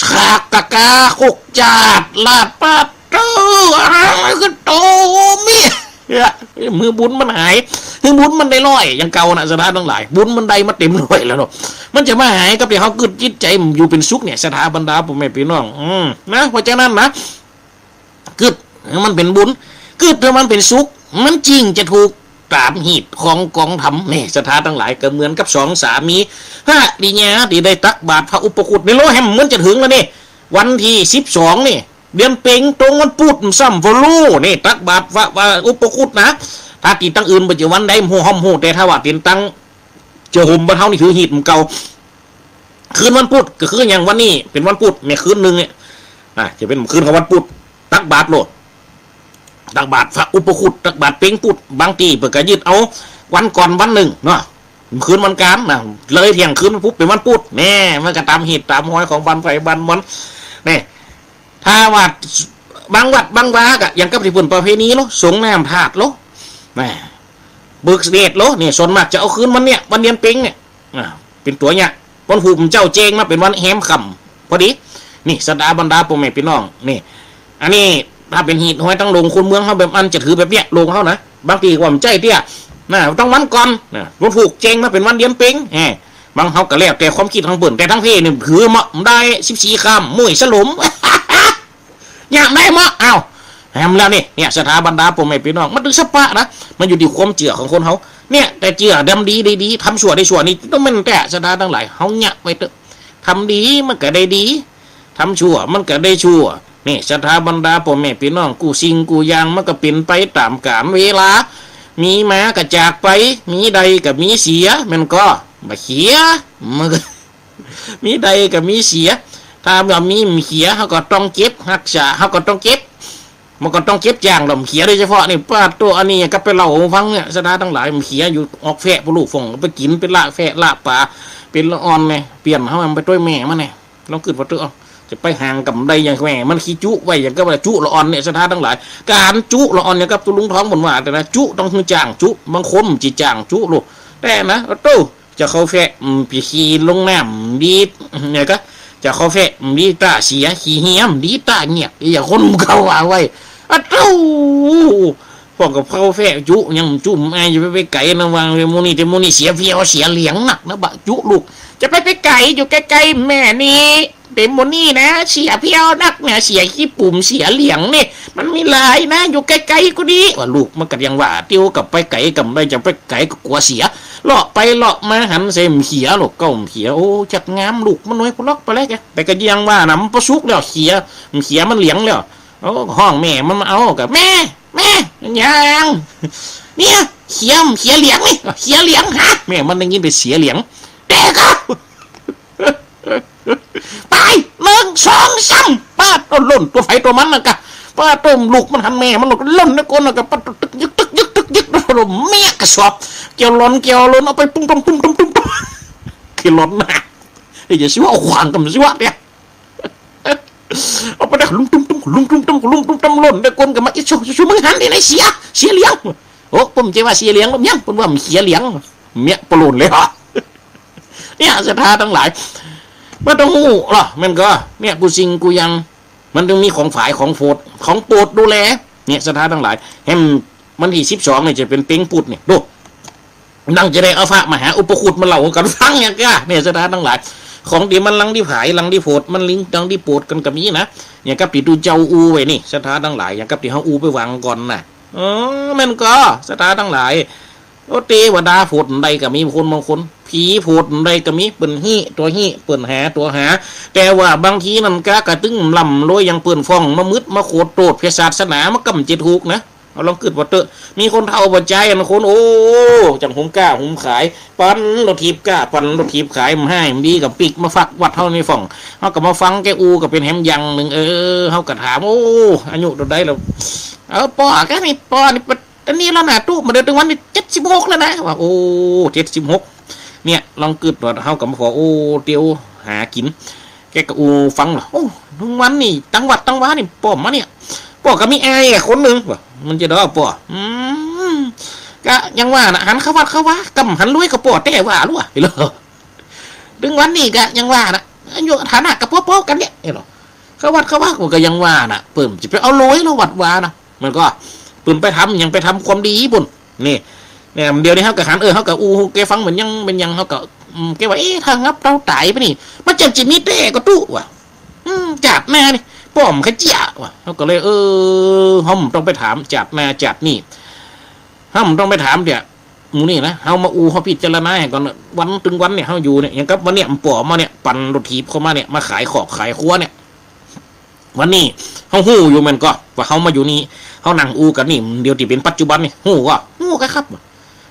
ขากกะกา ครกจาด ลาด ปะโต้ อาหัง สุขิโต โหมิ เนี่ย หื้อบุญมันหาย หื้อบุญมันได้ร้อยอย่างเก่านะ ศรัทธาตังหลาย บุญมันได้มาเต๋มร้อยแล้วเนาะ มันจะมาหายกับตี้เฮากึ๊ดจิตใจ๋อยู่เป๋นสุขเนี่ย ศรัทธาบรรดาป้อแม่ปี้น้อง อืม นะ เพราะฉะนั้นนะ กึ๊ดหื้อมันเป๋นบุญ กึ๊ดหื้อมันเป๋นสุข มันจึงจะถูกต๋ามฮีตของกองธรรม นี่ ศรัทธาตังหลาย ก็เหมือนกับสองสามีภริยาตี้ได้ตักบาตรพระอุปคุตในโลแหม เหมือนจะเถิงแล้วนี่ วันตี้สิบสองนี่ เดือนเพ็ญ ตรงวันพุธ ซ้ำ ฟอลโล่ นี่ ตักบาตรพระ พระอุปคุตนะ ถ้าตี้ตังอื่นปัจจุบันได้ฮู้ ฮ้อมฮู้ แต่ถ้าว่าเป๋นตัง เจื้อห่มบ้านเฮานี่ถือฮีตเหมือนเก่า คืนวันพุธ ก็คืออย่างวันนี้เป๋นวันพุธเนี่ย คืนนึ่งเนี่ย อ่ะ จะเป๋นคืนของวันพุธ ตักบาตรโลด ตักบาตรพระอุปคุต ตักบาตรเพ็ญพุธ บางตี้เปิ้นก็ยึดเอาวันก่อนวันนึ่งเนาะ คืนวันอังคารนะ เลยเที่ยงคืนปุ๊บเป๋นวันพุธ แน่ มันก็ต๋ามฮีตต๋ามฮอยของบ้านใผบ้านมัน นี่ ถ้าว่าบางวัดบางวาก็อย่างกับตี้เปิ้นประเพณีโล สรงน้ำธาตุโล แหม เบิกเนตรโล นี่ ส่วนมากจะเอาคืนวันเนี่ย วันเดือนเพ็ญเนี่ย อ่า เป๋นตั๋วอย่าง วันฮูกเจ้าแจ้งมาเป๋นวันแฮมค่ำ พอดี นี่ ศรัทธาบรรดาป้อแม่ปี้น้อง นี่ อันนี้ถ้าเป๋นฮีตฮอยตังโลงคนเมืองเฮาแบบอั้นจะถือแบบเนี้ย โลงเฮานะ บางตี้ก็บ่ใจ้เตื้อ นะ ต้องวันก่อน นะ วันฮูกแจ้งมาเป๋นวันเดือนเพ็ญ แหม บางเฮาก็แล้วแต่ความกึ๊ดของเปิ้น แต่ตังเพนี่ถือเหมาะได้ สิบสี่ค่ำ มุ้ยสลม อย่างได้เหมาะ อ้าว แหมแล้วนี่ เนี่ย ศรัทธาบรรดาป้อแม่ปี้น้อง มันตึงสะปะนะ มันอยู่ตี้ความเจื้อของคนเฮา เนี่ย แต่เจื้อทำดีได้ดี ทำชั่วได้ชั่วนี่ ต้องแม่นแต๊ ศรัทธาตังหลาย เฮาเยียะไว้เต๊อะ ทำดีมันก็ได้ดี ทำชั่วมันก็ได้ชั่ว นี่ ศรัทธาบรรดาป้อแม่ปี้น้อง กู้สิ่งกู้อย่างมันก็เป๋นไปต๋ามกาลเวลา มีมาก็จากไป มีได้ก็มีเสีย แม่นก่อ บ่เขีย มันก็ มีได้ก็มีเสีย ถ้าว่ามีบ่เขีย เฮาก็ต้องเก็บฮักษา เฮาก็ต้องเก็บ มันก็ต้องเก็บจ้างลำเขียโดยเฉพาะนี่ ปาดโต้ อันนี้ก็ไปเล่าหื้อฟังเนี่ย ศรัทธาตังหลาย มันเขียอยู่ออกแฟะ ปะลูกฝง ไปกิ๋น ไปละแฟะละป๋า เป๋นละอ่อนเนี่ย เปลี่ยนเฮาไปตวยแม่มันเนี่ย ลองกึ๊ดว่าเต๊อะ จะไปห่างกับมันได้อย่างแม่ มันขี้จุไว้อย่างกับว่าจุละอ่อนเนี่ย ศรัทธาตังหลาย ก๋านจุละอ่อนเนี่ยกับตุ๊ลุงทองเปิ้นว่า แต่นะ จุต้องหื้อจ้างจุ บางคนบ่ใจ้จ้างจุโลด แต่นะ โต้ จะเข้าแฟะ อืม ไปขี้ลงน้ำดี เนี่ยก็ จะเข้าแฟะ อืม ดีต้าเสีย ขี้เหีย อืม ดีต้าเงียก อย่างคนเก่าว่าไว้ อะโต้ พวกกับเข้าแฟะจุ ยังจุ อืม อ้าย อย่าไป ไปไก๋นะ วางไว้หมู่นี้ แต่หมู่นี้เสียเพี้ยว เสียเหลียงนักนะ บ่จุลูก จะไป ไปไก๋ อยู่ใก้ๆ แม่นี่ แต่หมู่นี้นะ เสียเพี้ยวนักนะ เสียขี้ปุ๋ม เสียเหลียงนี่ มันมีหลายนะ อยู่ใก้ๆ ก็ดี ว่าลูกมันก็ยังว่า เตียวกับไปไก๋กับบ่ได้ จะไปไก๋ก็กั๋วเสีย เลาะไปเลาะมาหันใส่บ่เขีย ลูกเก่าบ่เขีย โอ้ จักงามลูกมันน้อยพุล็อกไปแล้วแก แต่ก็ยังว่านะ มันบ่สุกแล้วเขีย บ่เขียมันเหลียงแล้ว โอ้ ฮ้องแม่มันมาเอา ก็ แม่ แม่ มันหยัง เนี่ย เขีย บ่เขียเหลียงนี่ เขียเหลียง ฮะ แม่มันได้ยินแต่เสียเหลียง แต่ก็ ไป หนึ่ง สอง สาม ปาดโต้ ล่นตั๋วใผตั๋วมันนะกะ ปาดโต้ ลูกมันหันแม่มันล่น ล่นนะก้นนะกะ ปาดโต้ ตึกยึก ตึกยึก ตึกยึก โต้ เมียกระสอบ เกี่ยวหลอน เกี่ยวหลอน เอาไปปุ้มตุ้ม ปุ้มตุ้ม ปุ้มตุ้ม เกี่ยวหลอนนะ เอ้ย อย่าสิว่าเอาขวางกับมันสิวะเนี่ย เอาไปได้ลุมตุ้มตุ้ม ลุมตุ้มตุ้ม ลุมตุ้มตุ้ม หล่นได้ก้นก็มา อิ๊ด ชู ชู มึงหันตี้ไหน เสีย เสียเหลียง โอ้ เปิ้นบ่ใจ้ว่าเสียเหลียง เปิ้นว่าเสียเหลียง เมี้ย ปะหล่นเลยฮะ เนี่ย ศรัทธาตังหลาย บ่ต้องฮู้หรอ แม่นก่อ เนี่ย กู้สิ่งกู้อย่าง มันต้องมีของฝาย ของโผด ของโปรดดูแล เนี่ย ศรัทธาตังหลาย แหมวันตี้สิบสองเนี่ยจะเป๋นเป๊งปุดเนี่ย ดู ดังจะได้เอาพระมหาอุปคุตมาเล่ากั๋นฟังอย่างก้า เนี่ย ศรัทธาตังหลาย ของตี้มันหลังตี้ผาย หลังตี้โผด มันหลังตี้โผดกั๋นก็มีนะ อย่างกับตี้ตุ๊เจ้าอู้ไว้นี่ ศรัทธาตังหลาย อย่างกับตี้เฮาอู้ไปวางก่อนน่ะ เออ แม่นก่อ ศรัทธาตังหลาย โอ้ เตวดาโผดได้ก็มี บางคน บางคน ผีโผดได้ก็มี เปิ้นฮี้ตั๋วฮี้ เปิ้นหาตั๋วหา แต่ว่าบางทีนั้นก้ากะตึงล่ำรวยอย่างเปิ้นฟ้อง มามึดมาโขดโต้ษเพื่อศาสนา มันก็บ่ใจ้ถูกนะ เอาลองกึ๊ดว่าเต๊อะ มีคนเฒ่าป้อจายอันคน โอ้ จั่งหุมก้าหุมขาย ปั่นรถถีบก้า ปั่นรถถีบขาย บ่าฮ้ายบ่าดีก็ปิ๊กมาฟักวัดเฮานี่ฟ้อง เฮาก็มาฟังแกอู้ก็เป๋นแหมอย่างนึ่ง เออ เฮาก็ถาม โอ้ อายุเต้าใดแล้ว เออ ป้อ แกนี่ ป้อนี่ ต๋อนนี้แล้วนะ ตุ๊ มาเดินตึงวันนี้เจ็ดสิบหกแล้วนะ ว่า โอ้ เจ็ดสิบหก เนี่ย ลองกึ๊ดว่าเฮาก็มาพอ โอ้ เตียวหากิ๋น แกก็อู้ฟังล่ะ โอ้ ตึงวันนี้ ตังวัดตังวานี่ ป้อมาเนี่ย ป้อก็มีอ้ายอะคนนึ่ง ว่า มันจะดอป้อ อืม ก็ยังว่าน่ะ หันเข้าวัดเข้าวา กำหันรวยก็ป้อแต๊ว่าลัว ตึงวันนี้ก็ยังว่าน่ะ อายุฐานะก็ป้อๆ กั๋นเนี่ย เห็นบ่ เข้าวัดเข้าวา ก็ยังว่าน่ะ เปิ้นจะไปเอารวยแล้ววัดวาน่ะ มันก็ เปิ้นไปทำหยัง ไปทำความดีปุ้น นี่ เนี่ย เดี๋ยวนี้เฮาก็หัน เออ เฮาก็อู้แกฟัง เป๋นหยัง เป๋นหยัง เฮาก็ อืม แกว่า เอ๊ะ ถ้างับเฮาต๋ายไปนี่ มันจะ จะมีแต๊ก่อตุ๊ ว่า อืม จาติหน้านี่ ป้อบ่ใค่เจื้อ ว่า เฮาก็เลย เออ เฮาบ่ต้องไปถาม จาติหน้าจาตินี่ เฮาบ่ต้องไปถามเตื้อ หมู่นี่นะ เฮามาอู้ เฮาพิจารณาก่อน วันตึงวันเนี่ย เฮาอยู่เนี่ย อย่างกับวันเนี่ย ป้อมาเนี่ย ปั่นรถถีบเข้ามาเนี่ย มาขายคอกขายครัวเนี่ย วันนี้ เฮาฮู้อยู่แม่นก่อ ว่าเฮามาอยู่นี่ เฮานั่งอู้กั๋นนี่ เดี๋ยวตี้เป๋นปัจจุบันนี่ ฮู้ก่อ ฮู้ก่อครับ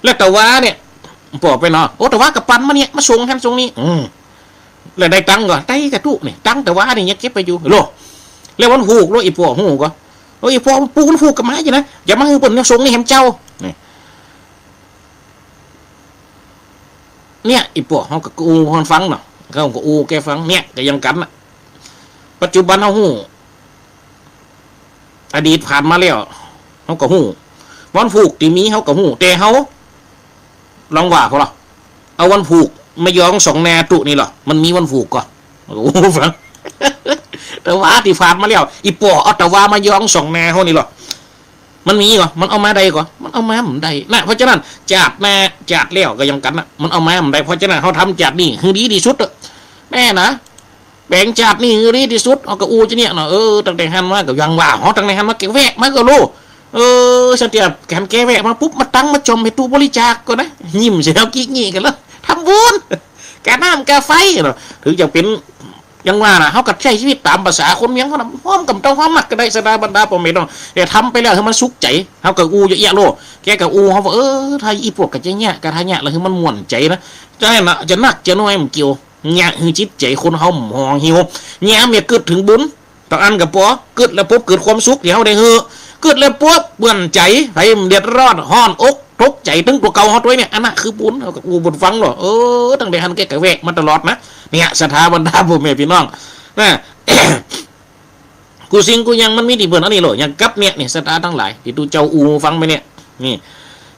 แล้วตะวาเนี่ย ป้อไปเนาะ โอ้ ตะวาก็ปั่นมาเนี่ย มาส่งหั้นส่งนี่ อืม แล้วได้ตังค์ก่อ ได้ก่อตุ๊นี่ ตังค์ตะวานี่ยังเก็บไปอยู่ โล แล้ววันพูก โล อี่ป้อฮู้ก่อ โอ้ อี่ป้อ ปูนพูกก็มาอยู่นะ อย่ามาหื้อเปิ้น เนี่ย ส่งนี่แหมเจ้า นี่ เนี่ย อี่ป้อ เฮาก็อู้หื้อฟังเนาะ เฮาก็อู้แกฟัง เนี่ย ก็ยังกั๋นน่ะ ปัจจุบันเฮาฮู้ อดีตผ่านมาแล้ว เฮาก็ฮู้ วันพูกตี้มีเฮาก็ฮู้ แต่เฮา ลองว่าพอละ เอาวันพูกมายองส่องหน้าตุ๊นี่ลอ มันมีวันพูกก่อ โอ้ ฟัง ตะวาตี้ผ่านมาแล้ว อี่ป้อเอาตะวามายองส่องหน้าเฮานี่ลอ มันมีก่อ มันเอามาได้ก่อ มันเอามาบ่ได้นะ เพราะฉะนั้น จาติหน้า จาติแล้วก็ยังกั๋นน่ะ มันเอามาบ่ได้ เพราะฉะนั้น เฮาทำจาตินี่หื้อดีตี้สุดเต๊อะ แม่นะ แป๋งจาตินี่หื้อดีตี้สุด เฮาก็อู้จะเนี่ยเนาะ เออ ตั้งแต่หั้นมาก็ยังว่า เฮาตั้งแต่หั้นมาแกแวะมาก็โล เออ สันเตีย หันแกแวะมาปุ๊บ มาตังมาจ่อมหื้อตู้บริจาคก่อนนะ ยิ้มใส่เฮากี้งี้กั๋นแล้ว ทำบุญ กาน้ำกาไฟเนาะ ถึงจะเป๋น ยังว่าน่ะ เฮาก็ใจ๊จีวิตต๋ามภาษาคนเมืองเฮาน่ะ ฮ้อมก็บ่ต้องฮ้อมนักก็ได้ ศรัทธาบรรดาป้อแม่น้อง แต่ทำไปแล้วหื้อมันสุขใจ๋ เฮาก็อู้เยียะๆ โล แกก็อู้เฮาว่า เออ ถ้าอี่ป้อก็จะเยียะ ก็ถ้าเยียะแล้วหื้อมันม่วนใจ๋นะ จะให้น่ะ จะนักจะน้อยบ่เกี่ยว เยียะหื้อจิตใจ๋คนเฮาบ่ห่อเหี่ยว เยียะเมื่อกึ๊ดเถิงบุญ ตางอันก็ปอ กึ๊ดแล้วปุ๊บเกิดความสุขตี้เฮาได้หื้อ กึ๊ดแล้วปุ๊บเปื้อนใจ๋ ใผเดือดร้อน ฮ้อนอกตกใจ๋ ตึงตั๋วเก่าเฮาตวยเนี่ย อันนั้นคือบุญ เฮาก็อู้เปิ้นฟังเนาะ เออ ตั้งแต่หั้นแกก็แวะมาตลอดนะ เนี่ย ศรัทธาบรรดาป้อแม่พี่น้อง นะ กู้สิ่งกู้อย่างมันมีตี้เปิ้นอันนี้โล อย่างกับเนี่ย เนี่ย ศรัทธาตังหลาย ตี้ตุ๊เจ้าอู้ฟังไปเนี่ย นี่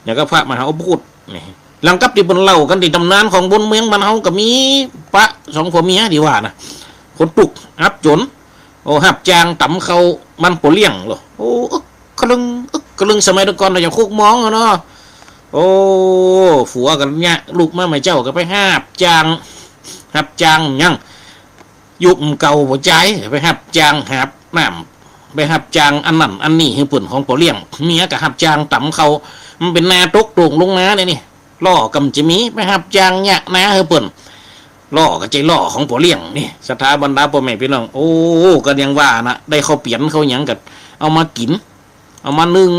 อย่างกับพระมหาอุปคุต นี่ หลังกับตี้เปิ้นเล่ากั๋นตี้ต๋ำนานของบนเมืองบ้านเฮาก็มี ปะสองผัวเมียตี้ว่านะ คนตุ๊กข์อับจ๋น โอ้ ฮับจ้างต๋ำข้าวมันป้อเลี้ยงโล โอ้ อึกกระลึง อึกกระลึง สมัยแต่ก่อนเนาะ อย่างคุกมองอะเนาะ โอ้ ผัวก็เยียะลูกมาใหม่เจ้าก็ไปฮับจ้าง ฮับจ้างหยัง ยุคเก่าบ่ใจ้ ไปฮับจ้างหาบน้ำ ไปฮับจ้างอันนั้นอันนี้หื้อเปิ้นของป้อเลี้ยง เมียก็ฮับจ้างต๋ำข้าว มันเป๋นนาตกโต้งลงนาเนี่ยนี่ ล้อก็บ่ใจ้มี ไปฮับจ้างเยียะนาหื้อเปิ้น ล้อก็ใจ้ล้อของป้อเลี้ยงนี่ ศรัทธาบรรดาป้อแม่พี่น้อง โอ้ ก็ยังว่านะ ได้ข้าวเปียนข้าวหยังก็เอามากิ๋น เอามานึ่ง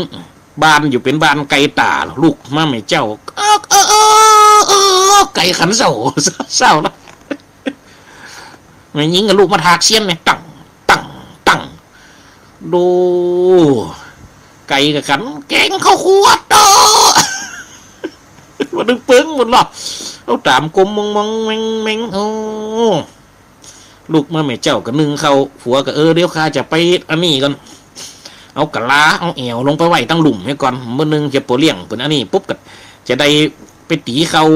บ้านอยู่เป๋นบ้านไก๋ต๋า ลุกมาใหม่เจ้า เอิก เอิก เอิก เอิก ไก๋ขันเศร้า เศร้านะ แม่ญิงกับลูกมาถากเสี้ยนเนี่ย ตัง ตัง ตัง ดู ไก๋กับขัน แก๋งข้าวคั่วโต๊ะ มาดึงเปิงหมดหรอ เอาต๋ามกลมมองมองแมงแมง โอ้ ลุกมาแม่เจ้าก็นึ่งข้าว ผัวก็ เออ เดี๋ยวข้าจะไปอันนี้ก่อน เอากะลา เอาแอ่วลงไปไว้ตังลุ่มเหียก่อน เมื่อนึ่งจะปอเลี้ยงเปิ้นอันนี้ปุ๊บก็จะได้ไปตี๋ข้าว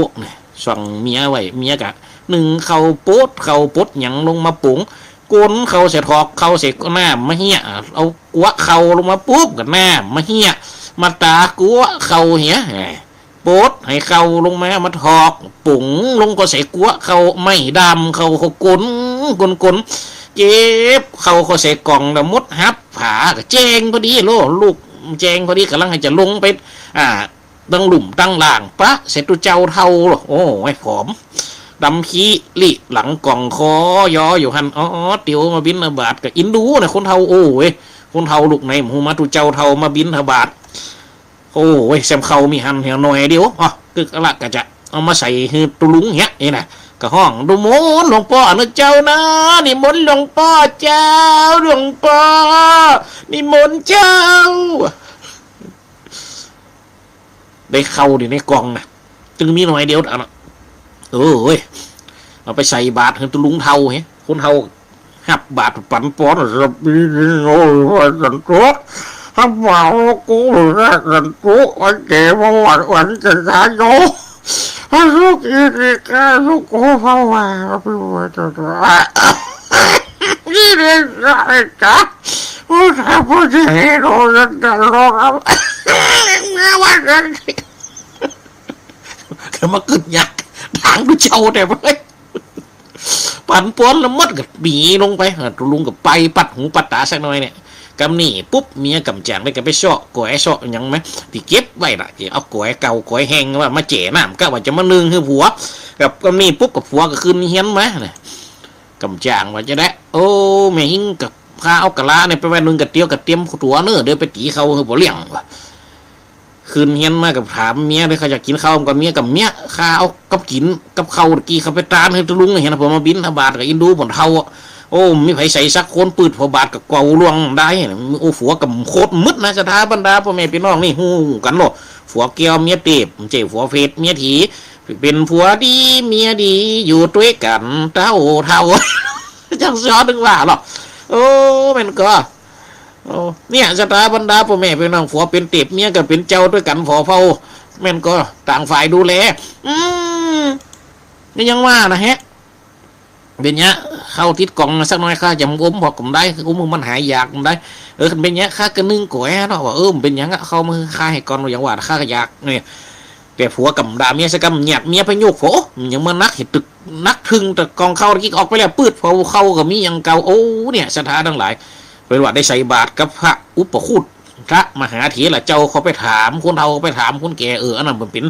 สั่งเมียไว้ เมียก็นึ่งข้าว ปดข้าวปดหยังลงมาปง ก๋นข้าวใส่ถอกข้าวใส่น้ำมาเฮี้ย เอากั๊วะข้าวลงมาปุ๊บก็น้ำมาเฮี้ย มาตากั๊วะข้าวเหีย ปดหื้อข้าวลงมา มาถอก ปงลงก็ใส่กั๊วะข้าว ไม้ด้ามข้าว ข้าวก๋น ก๋นก๋น เก็บข้าวก็ใส่ก่อง แล้วหมดหับผา ก็แจ้งพอดีโล ลุกแจ้งพอดี ก่ำลังจะลงไป อ่า ตังลุ่มตังล่าง ปะใส่ตุ๊เจ้าเฒ่าโล โอ้ย ผอม ดำขี้ลี้หลังก่อง คอยออยู่หั้น อ๋อ เตียวมาบิณฑบาต ก็อินดูนะ คนเฒ่า โอ้ย คนเฒ่าลุกไหน ฮู้มาตุ๊เจ้าเฒ่ามาบิณฑบาต โอ้ย แซมข้าวมีหั้นเหียหน่อยเดียว อ๋อ กึกละ ก็จะเอามาใส่หื้อตุ๊ลุงเหีย นี่นะ ก็ฮ้อง นิมนต์หลวงป้อเน่อเจ้านะ นิมนต์หลวงป้อเจ้า หลวงป้อ นิมนต์เจ้า ได้ข้าวดีในก่องนะ ตึงมีหน่อยเดียวอันน่ะ เออเว้ย เอาไปใส่บาตรหื้อตุ๊ลุงเฒ่าเหีย คนเฒ่า ฮับบาตรปันปอน สัพพิติโย วิวัชชันตุ ธัมมาโวโก สุนัสสันตุ อันเต ภวัตวันตรายโย สุขีทีฆาสุโขภวา อภิวาทะ นิเรศานิจจา พุทธา พุทธเฮโรยันตะโลกะ เมื่อวันนั้น ก็มาขึ้นยักษ์ ทางดูเจ้าแต่เว้ย ปันปอนละหมดก็หนีลงไป อ่ะ ตุ๊ลุงก็ไปปัดหูปัดต๋าสักหน่อยเนี่ย กำนี้ปุ๊บ เมียก่ำจ๋างได้ก็ไปเซาะก๋วยเซาะหยังมา ตี้เก็บไว้น่ะ เอาก๋วยเก่าก๋วยแห้งว่ามาแจ่น้ำ กะว่าจะมานึ่งหื้อผัว กับกำนี้ปุ๊บ กับผัวก็ขึ้นเฮียนมาน่ะ ก่ำจ๋างว่าจะได้ โอ้ แม่ฮิ้ง ก็ข้าเอากะลาเนี่ยไปไว้นึ่งก๋วยเตี๋ยว ก็เตรียมตั๋วเน่อ เดี๋ยวไปตี๋ข้าวหื้อปอเลี้ยงว่ะ ขึ้นเฮียนมาก็ถามเมียเลย ข้าอยากกิ๋นข้าวก่อน เมีย กับเมีย ข้าเอากับกิ๋นกับข้าวตะกี้ข้าไปตานหื้อตุ๊ลุงเหีย เปิ้นมาบิณฑบาต ก็อินดูเปิ้นเฒ่า โอ้ มีใผใส่สักคน ปื๊ดผ่าบาตรก็เกาล่วงได้ โอ้ ผัวก็โคตรมึดนะ ศรัทธาบรรดาป้อแม่ปี้น้อง นี่ฮู้กั๋นโล ผัวแก้วเมียเตบ บ่ใจ้ผัวเผตเมียถี เป๋นผัวดีเมียดี อยู่ตวยกั๋นเต้าเฒ่า จักซ้อตึงว่าหรอ โอ้ แม่นก่อ โอ้ เนี่ย ศรัทธาบรรดาป้อแม่ปี้น้อง ผัวเป๋นเตบ เมียก็เป๋นเจ้าตวยกั๋นผ่อเผ่า แม่นก่อ ต่างฝ่ายดูแล อืม นี่ยังว่านะแฮะ เป๋นเยียะ ข้าวติดก่องสักหน่อย ข้าจะอม เพราะก็บ่ได้ อมมันหายอยากบ่ได้ เออ เป๋นเยียะ ข้าก็นึ่งก๋วยเนาะ ว่า เออ เป๋นหยังอะ ข้าวมาหื้อข้าหื้อก่อน อย่างว่า ข้าก็อยาก เนี่ย แต่ผัวก็บ่ด่าเมียสักกำ เยียะ เมียไปโยก โห ยังมานักเหียตึก นักถึงแต่ก่องข้าวตะกี้ออกไปแล้ว ปื๊ดผ่าข้าวก็มีอย่างเก่า โอ้ เนี่ย ศรัทธาตังหลาย เป๋นว่าได้ใส่บาตรกับพระอุปคุต พระมหาเถระเจ้า เขาไปถามคนเฒ่า ไปถามคนแก่ เออ อันนั้นมันเป๋น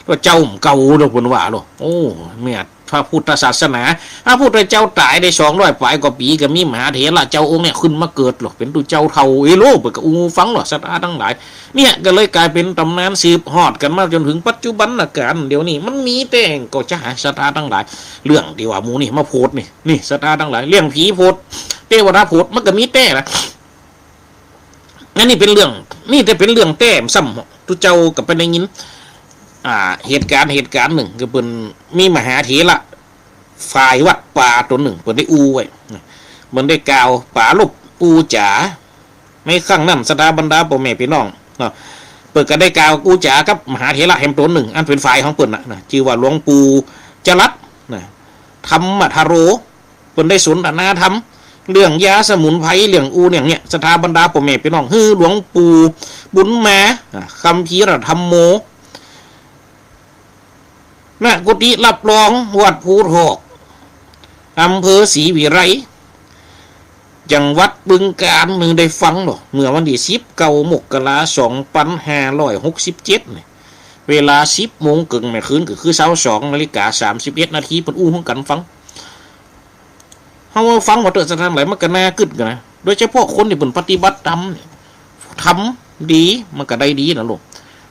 ว่าเจ้าเก่าโล เปิ้นว่าโล โอ้ เมื่อพระพุทธศาสนา พระพุทธเจ้าต๋ายได้สองร้อยปลายกว่าปี๋ ก็มีมหาเถระเจ้าองค์เนี่ยขึ้นมาเกิดโล เป๋นตุ๊เจ้าเฒ่า เอโล เปิ้นก็อู้ฟังโล ศรัทธาตังหลาย เนี่ย ก็เลยก๋ายเป๋นต๋ำนานสืบฮอดกั๋นมาจ๋นเถิงปัจจุบันกาล เดี๋ยวนี้มันมีแต่ ก็จะหา ศรัทธาตังหลาย เรื่องตี้ว่าหมู่นี่มาโพสต์นี่ นี่ ศรัทธาตังหลาย เรื่องผีโพสต์ เตวดาโพสต์ มันก็มีแต๊นะ อันนี้เป๋นเรื่อง นี่แต่เป๋นเรื่องแต๊ซ้ำ ตุ๊เจ้าก็ไปได้ยิน อ่า เหตุก๋ารณ์ เหตุก๋ารณ์นึ่ง ก็เปิ้นมีมหาเถระ ฝ่ายวัดป่าต๋นนึ่ง เปิ้นได้อู้ไว้ เปิ้นได้กล่าวปรารภอู้จ๋า ในครั้งนั้น ศรัทธาบรรดาป้อแม่ปี้น้องเนาะ เปิ้นก็ได้กล่าวอู้จ๋ากับมหาเถระแหมต๋นนึ่ง อันเป๋นฝ่ายของเปิ้นน่ะ นะ จื้อว่าหลวงปู่จรัส นะ ธรรมทโร เปิ้นได้สนทนาธรรม เรื่องยาสมุนไพร เรื่องอู้เรื่องเนี่ย ศรัทธาบรรดาป้อแม่ปี้น้อง หื้อหลวงปู่บุญมา อ่า คัมภีรธัมโม ณ กุฏิรับรองวัดภูทอก อำเภอศรีวิไล จังหวัดบึงกาฬ หื้อได้ฟังเนาะ เมื่อวันตี้สิบเก้า มกรา สองปันห้าร้อยหกสิบเจ็ด นี่ เวลาสิบโมงเกิ่งแหมคืน ก็คือซาวสองนาฬิกาสามสิบเอ็ดนาที เปิ้นอู้หื้อกั๋นฟัง เฮาฟังมาเต๊อะ ศรัทธาตังหลาย มันก็น่ากึ๊ดกั๋นนะ โดยเฉพาะคนตี้เปิ้นปฏิบัติธรรมเนี่ย ธรรมดี มันก็ได้ดีนะลูก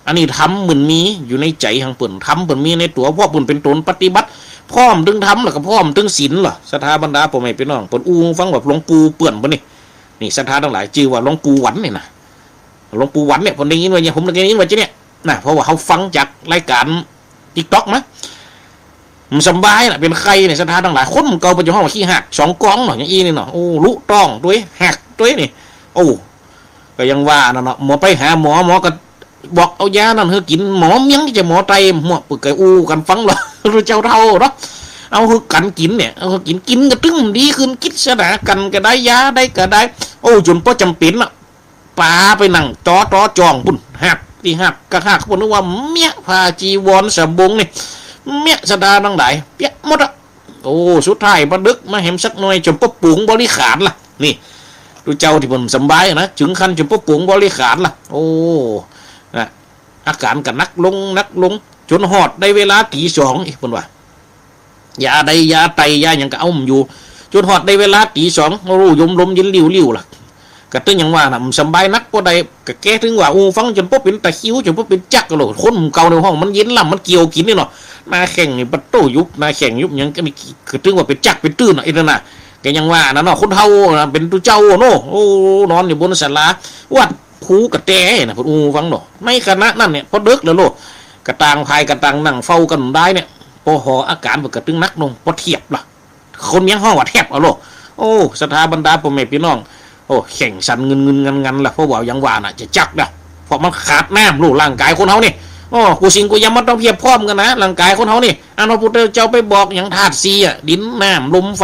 อันนี้ธรรมเปิ้นมีอยู่ในใจ๋ของเปิ้น ธรรมเปิ้นมีในตั๋ว เพราะเปิ้นเป๋นต๋นปฏิบัติ พร้อมตึงธรรม แล้วก็พร้อมตึงศีลล่ะ ศรัทธาบรรดาป้อแม่ปี้น้อง เปิ้นอู้ฟังแบบหลวงปู่เปื้อนเปิ้นนี่ นี่ ศรัทธาตังหลาย จื้อว่าหลวงปู่หวันนี่นะ หลวงปู่หวันเนี่ย ผมได้ยินว่าเนี่ย ผมได้ยินว่าจะเนี่ยนะ เพราะว่าเฮาฟังจากรายก๋านติ๊กต็อกมา มันสำบายน่ะ เป๋นไข้เนี่ย ศรัทธาตังหลาย คนเก่าปัจจุบันว่าขี้หัก สองกองเนาะ อย่างอี้นี่เนาะ โอ้ ลุต๊องตวย หักตวยนี่ โอ้ ก็ยังว่านั่นเนาะ หมอไปหาหมอ หมอก็บอกเอายานั่นหื้อกิ๋น หมอเมียงจะหมอไต หมวกปึกไก่อู้กั๋นฟังเหรอ รู้เจ้าเฒ่าเนาะ เอาหื้อกั๋นกิ๋นเนี่ย เอาหื้อกิ๋น กิ๋นก็ตึงดีขึ้น กิจสนากั๋นก็ได้ ยาได้ก็ได้ โอ้ จ๋นป้อจ๋ำเป๋นน่ะ ป๋าไปนั่งจอตอจ้องปุ้น หักตี้หักก็หัก ปุ้นนึกว่าเมี้ย ผ้าจีวรสบงนี่ เมี้ย ศรัทธาตังหลาย เปียกหมดอะ โอ้ สุดท้ายบ่าดึกมาแหมสักหน่อย จ๋นป้อปงบริขารล่ะ นี่ ตุ๊เจ้าตี้เปิ้นสำบายนะ จึงขั้นจ๋นป้อปงบริขารล่ะ โอ้ นะ อาก๋านก็หนักลง หนักลง จ๋นฮอดได้เวลาตี๋สอง อีก เปิ้นว่า ยาใด ยาไต ยาหยังก็เอาบ่อยู่ จ๋นฮอดได้เวลาตี๋สอง โอ้ ยมลมเย็นลิ่วๆ ล่ะ ก็ตึงอย่างว่าน่ะ มันสำบายนักบ่ได้ ก็แกตึงว่า โอ้ ฟังจ๋นป้อเป๋นตะคริว จ๋นป้อเป๋นจักรโลด คนเก่าในห้องมันเย็นล้ำ มันเกี่ยวกิ๋นนี่เนาะ หน้าแข้งนี่ ปะโต้ ยุบ หน้าแข้งยุบหยังก็นี่ ก็ตึงว่าเป๋นจักรเป๋นตื้นน่ะ ไอ้นั่นน่ะ ก็ยังว่าน่ะเนาะ คนเฒ่าน่ะ เป๋นตุ๊เจ้าเนาะ โอ้ นอนอยู่บนศาลา วัดภูกระแตน่ะ เปิ้นอู้ฟังเนาะ ในขณะนั้นเนี่ย พอเดิกแล้วโลด กระต่างพายกระต่างนั่งเฝ้ากั๋นได้เนี่ย ปอหออาก๋านเปิ้นก็ตึงหนักลง ปอเทียบล่ะ คนเมียงฮ้องว่าแทบเอาโลด โอ้ ศรัทธาบรรดาป้อแม่ปี้น้อง โอ้ แข้งสั่นงึนๆ งันๆ ล่ะ เพราะว่าอย่างว่าน่ะ จะจักนะ เพราะมันขาดน้ำโลด ร่างก๋ายคนเฮานี่ โอ้ กู้สิ่งกู้อย่างมันต้องเพียบพร้อมกั๋นนะ ร่างก๋ายคนเฮานี่ อันพระพุทธเจ้าไปบอกหยังธาตุสี่อะ ดิน น้ำ ลม ไฟ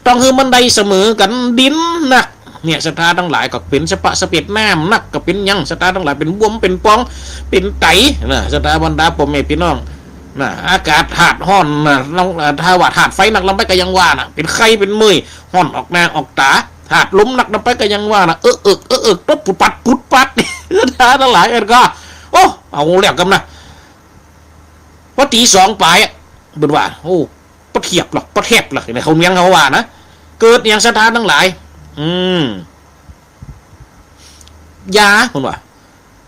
ต้องหื้อมันได้เสมอกั๋น ดินหนัก เนี่ย ศรัทธาตังหลาย ก็เป๋นสะปะสะเปด น้ำหนักก็เป๋นหยัง ศรัทธาตังหลาย เป๋นบวม เป๋นป่อง เป๋นไตน่ะ ศรัทธาบรรดาป้อแม่ปี้น้องน่ะ อากาศธาตุฮ้อนน่ะ น้อง เอ่อ ถ้าว่าธาตุไฟหนักลำไปก็ยังว่าน่ะ เป๋นไข้ เป๋นเมื่อย ฮ้อนออกหน้าออกต๋า ธาตุลมหนักลำไปก็ยังว่าน่ะ เอิกเอิก เอิกเอิก ตดปุดปัด ปุดปัด ศรัทธาตังหลาย เอิ้นก็ โอ้ เอาแล้วกำนะ พอตี๋สองป๋ายอะ เปิ้นว่า โอ้ ปอเทียบล่ะ ปอแทบล่ะ ในคนเมียงเฮาว่านะ เกิดหยังศรัทธาตังหลาย อืม ยา เปิ้นว่า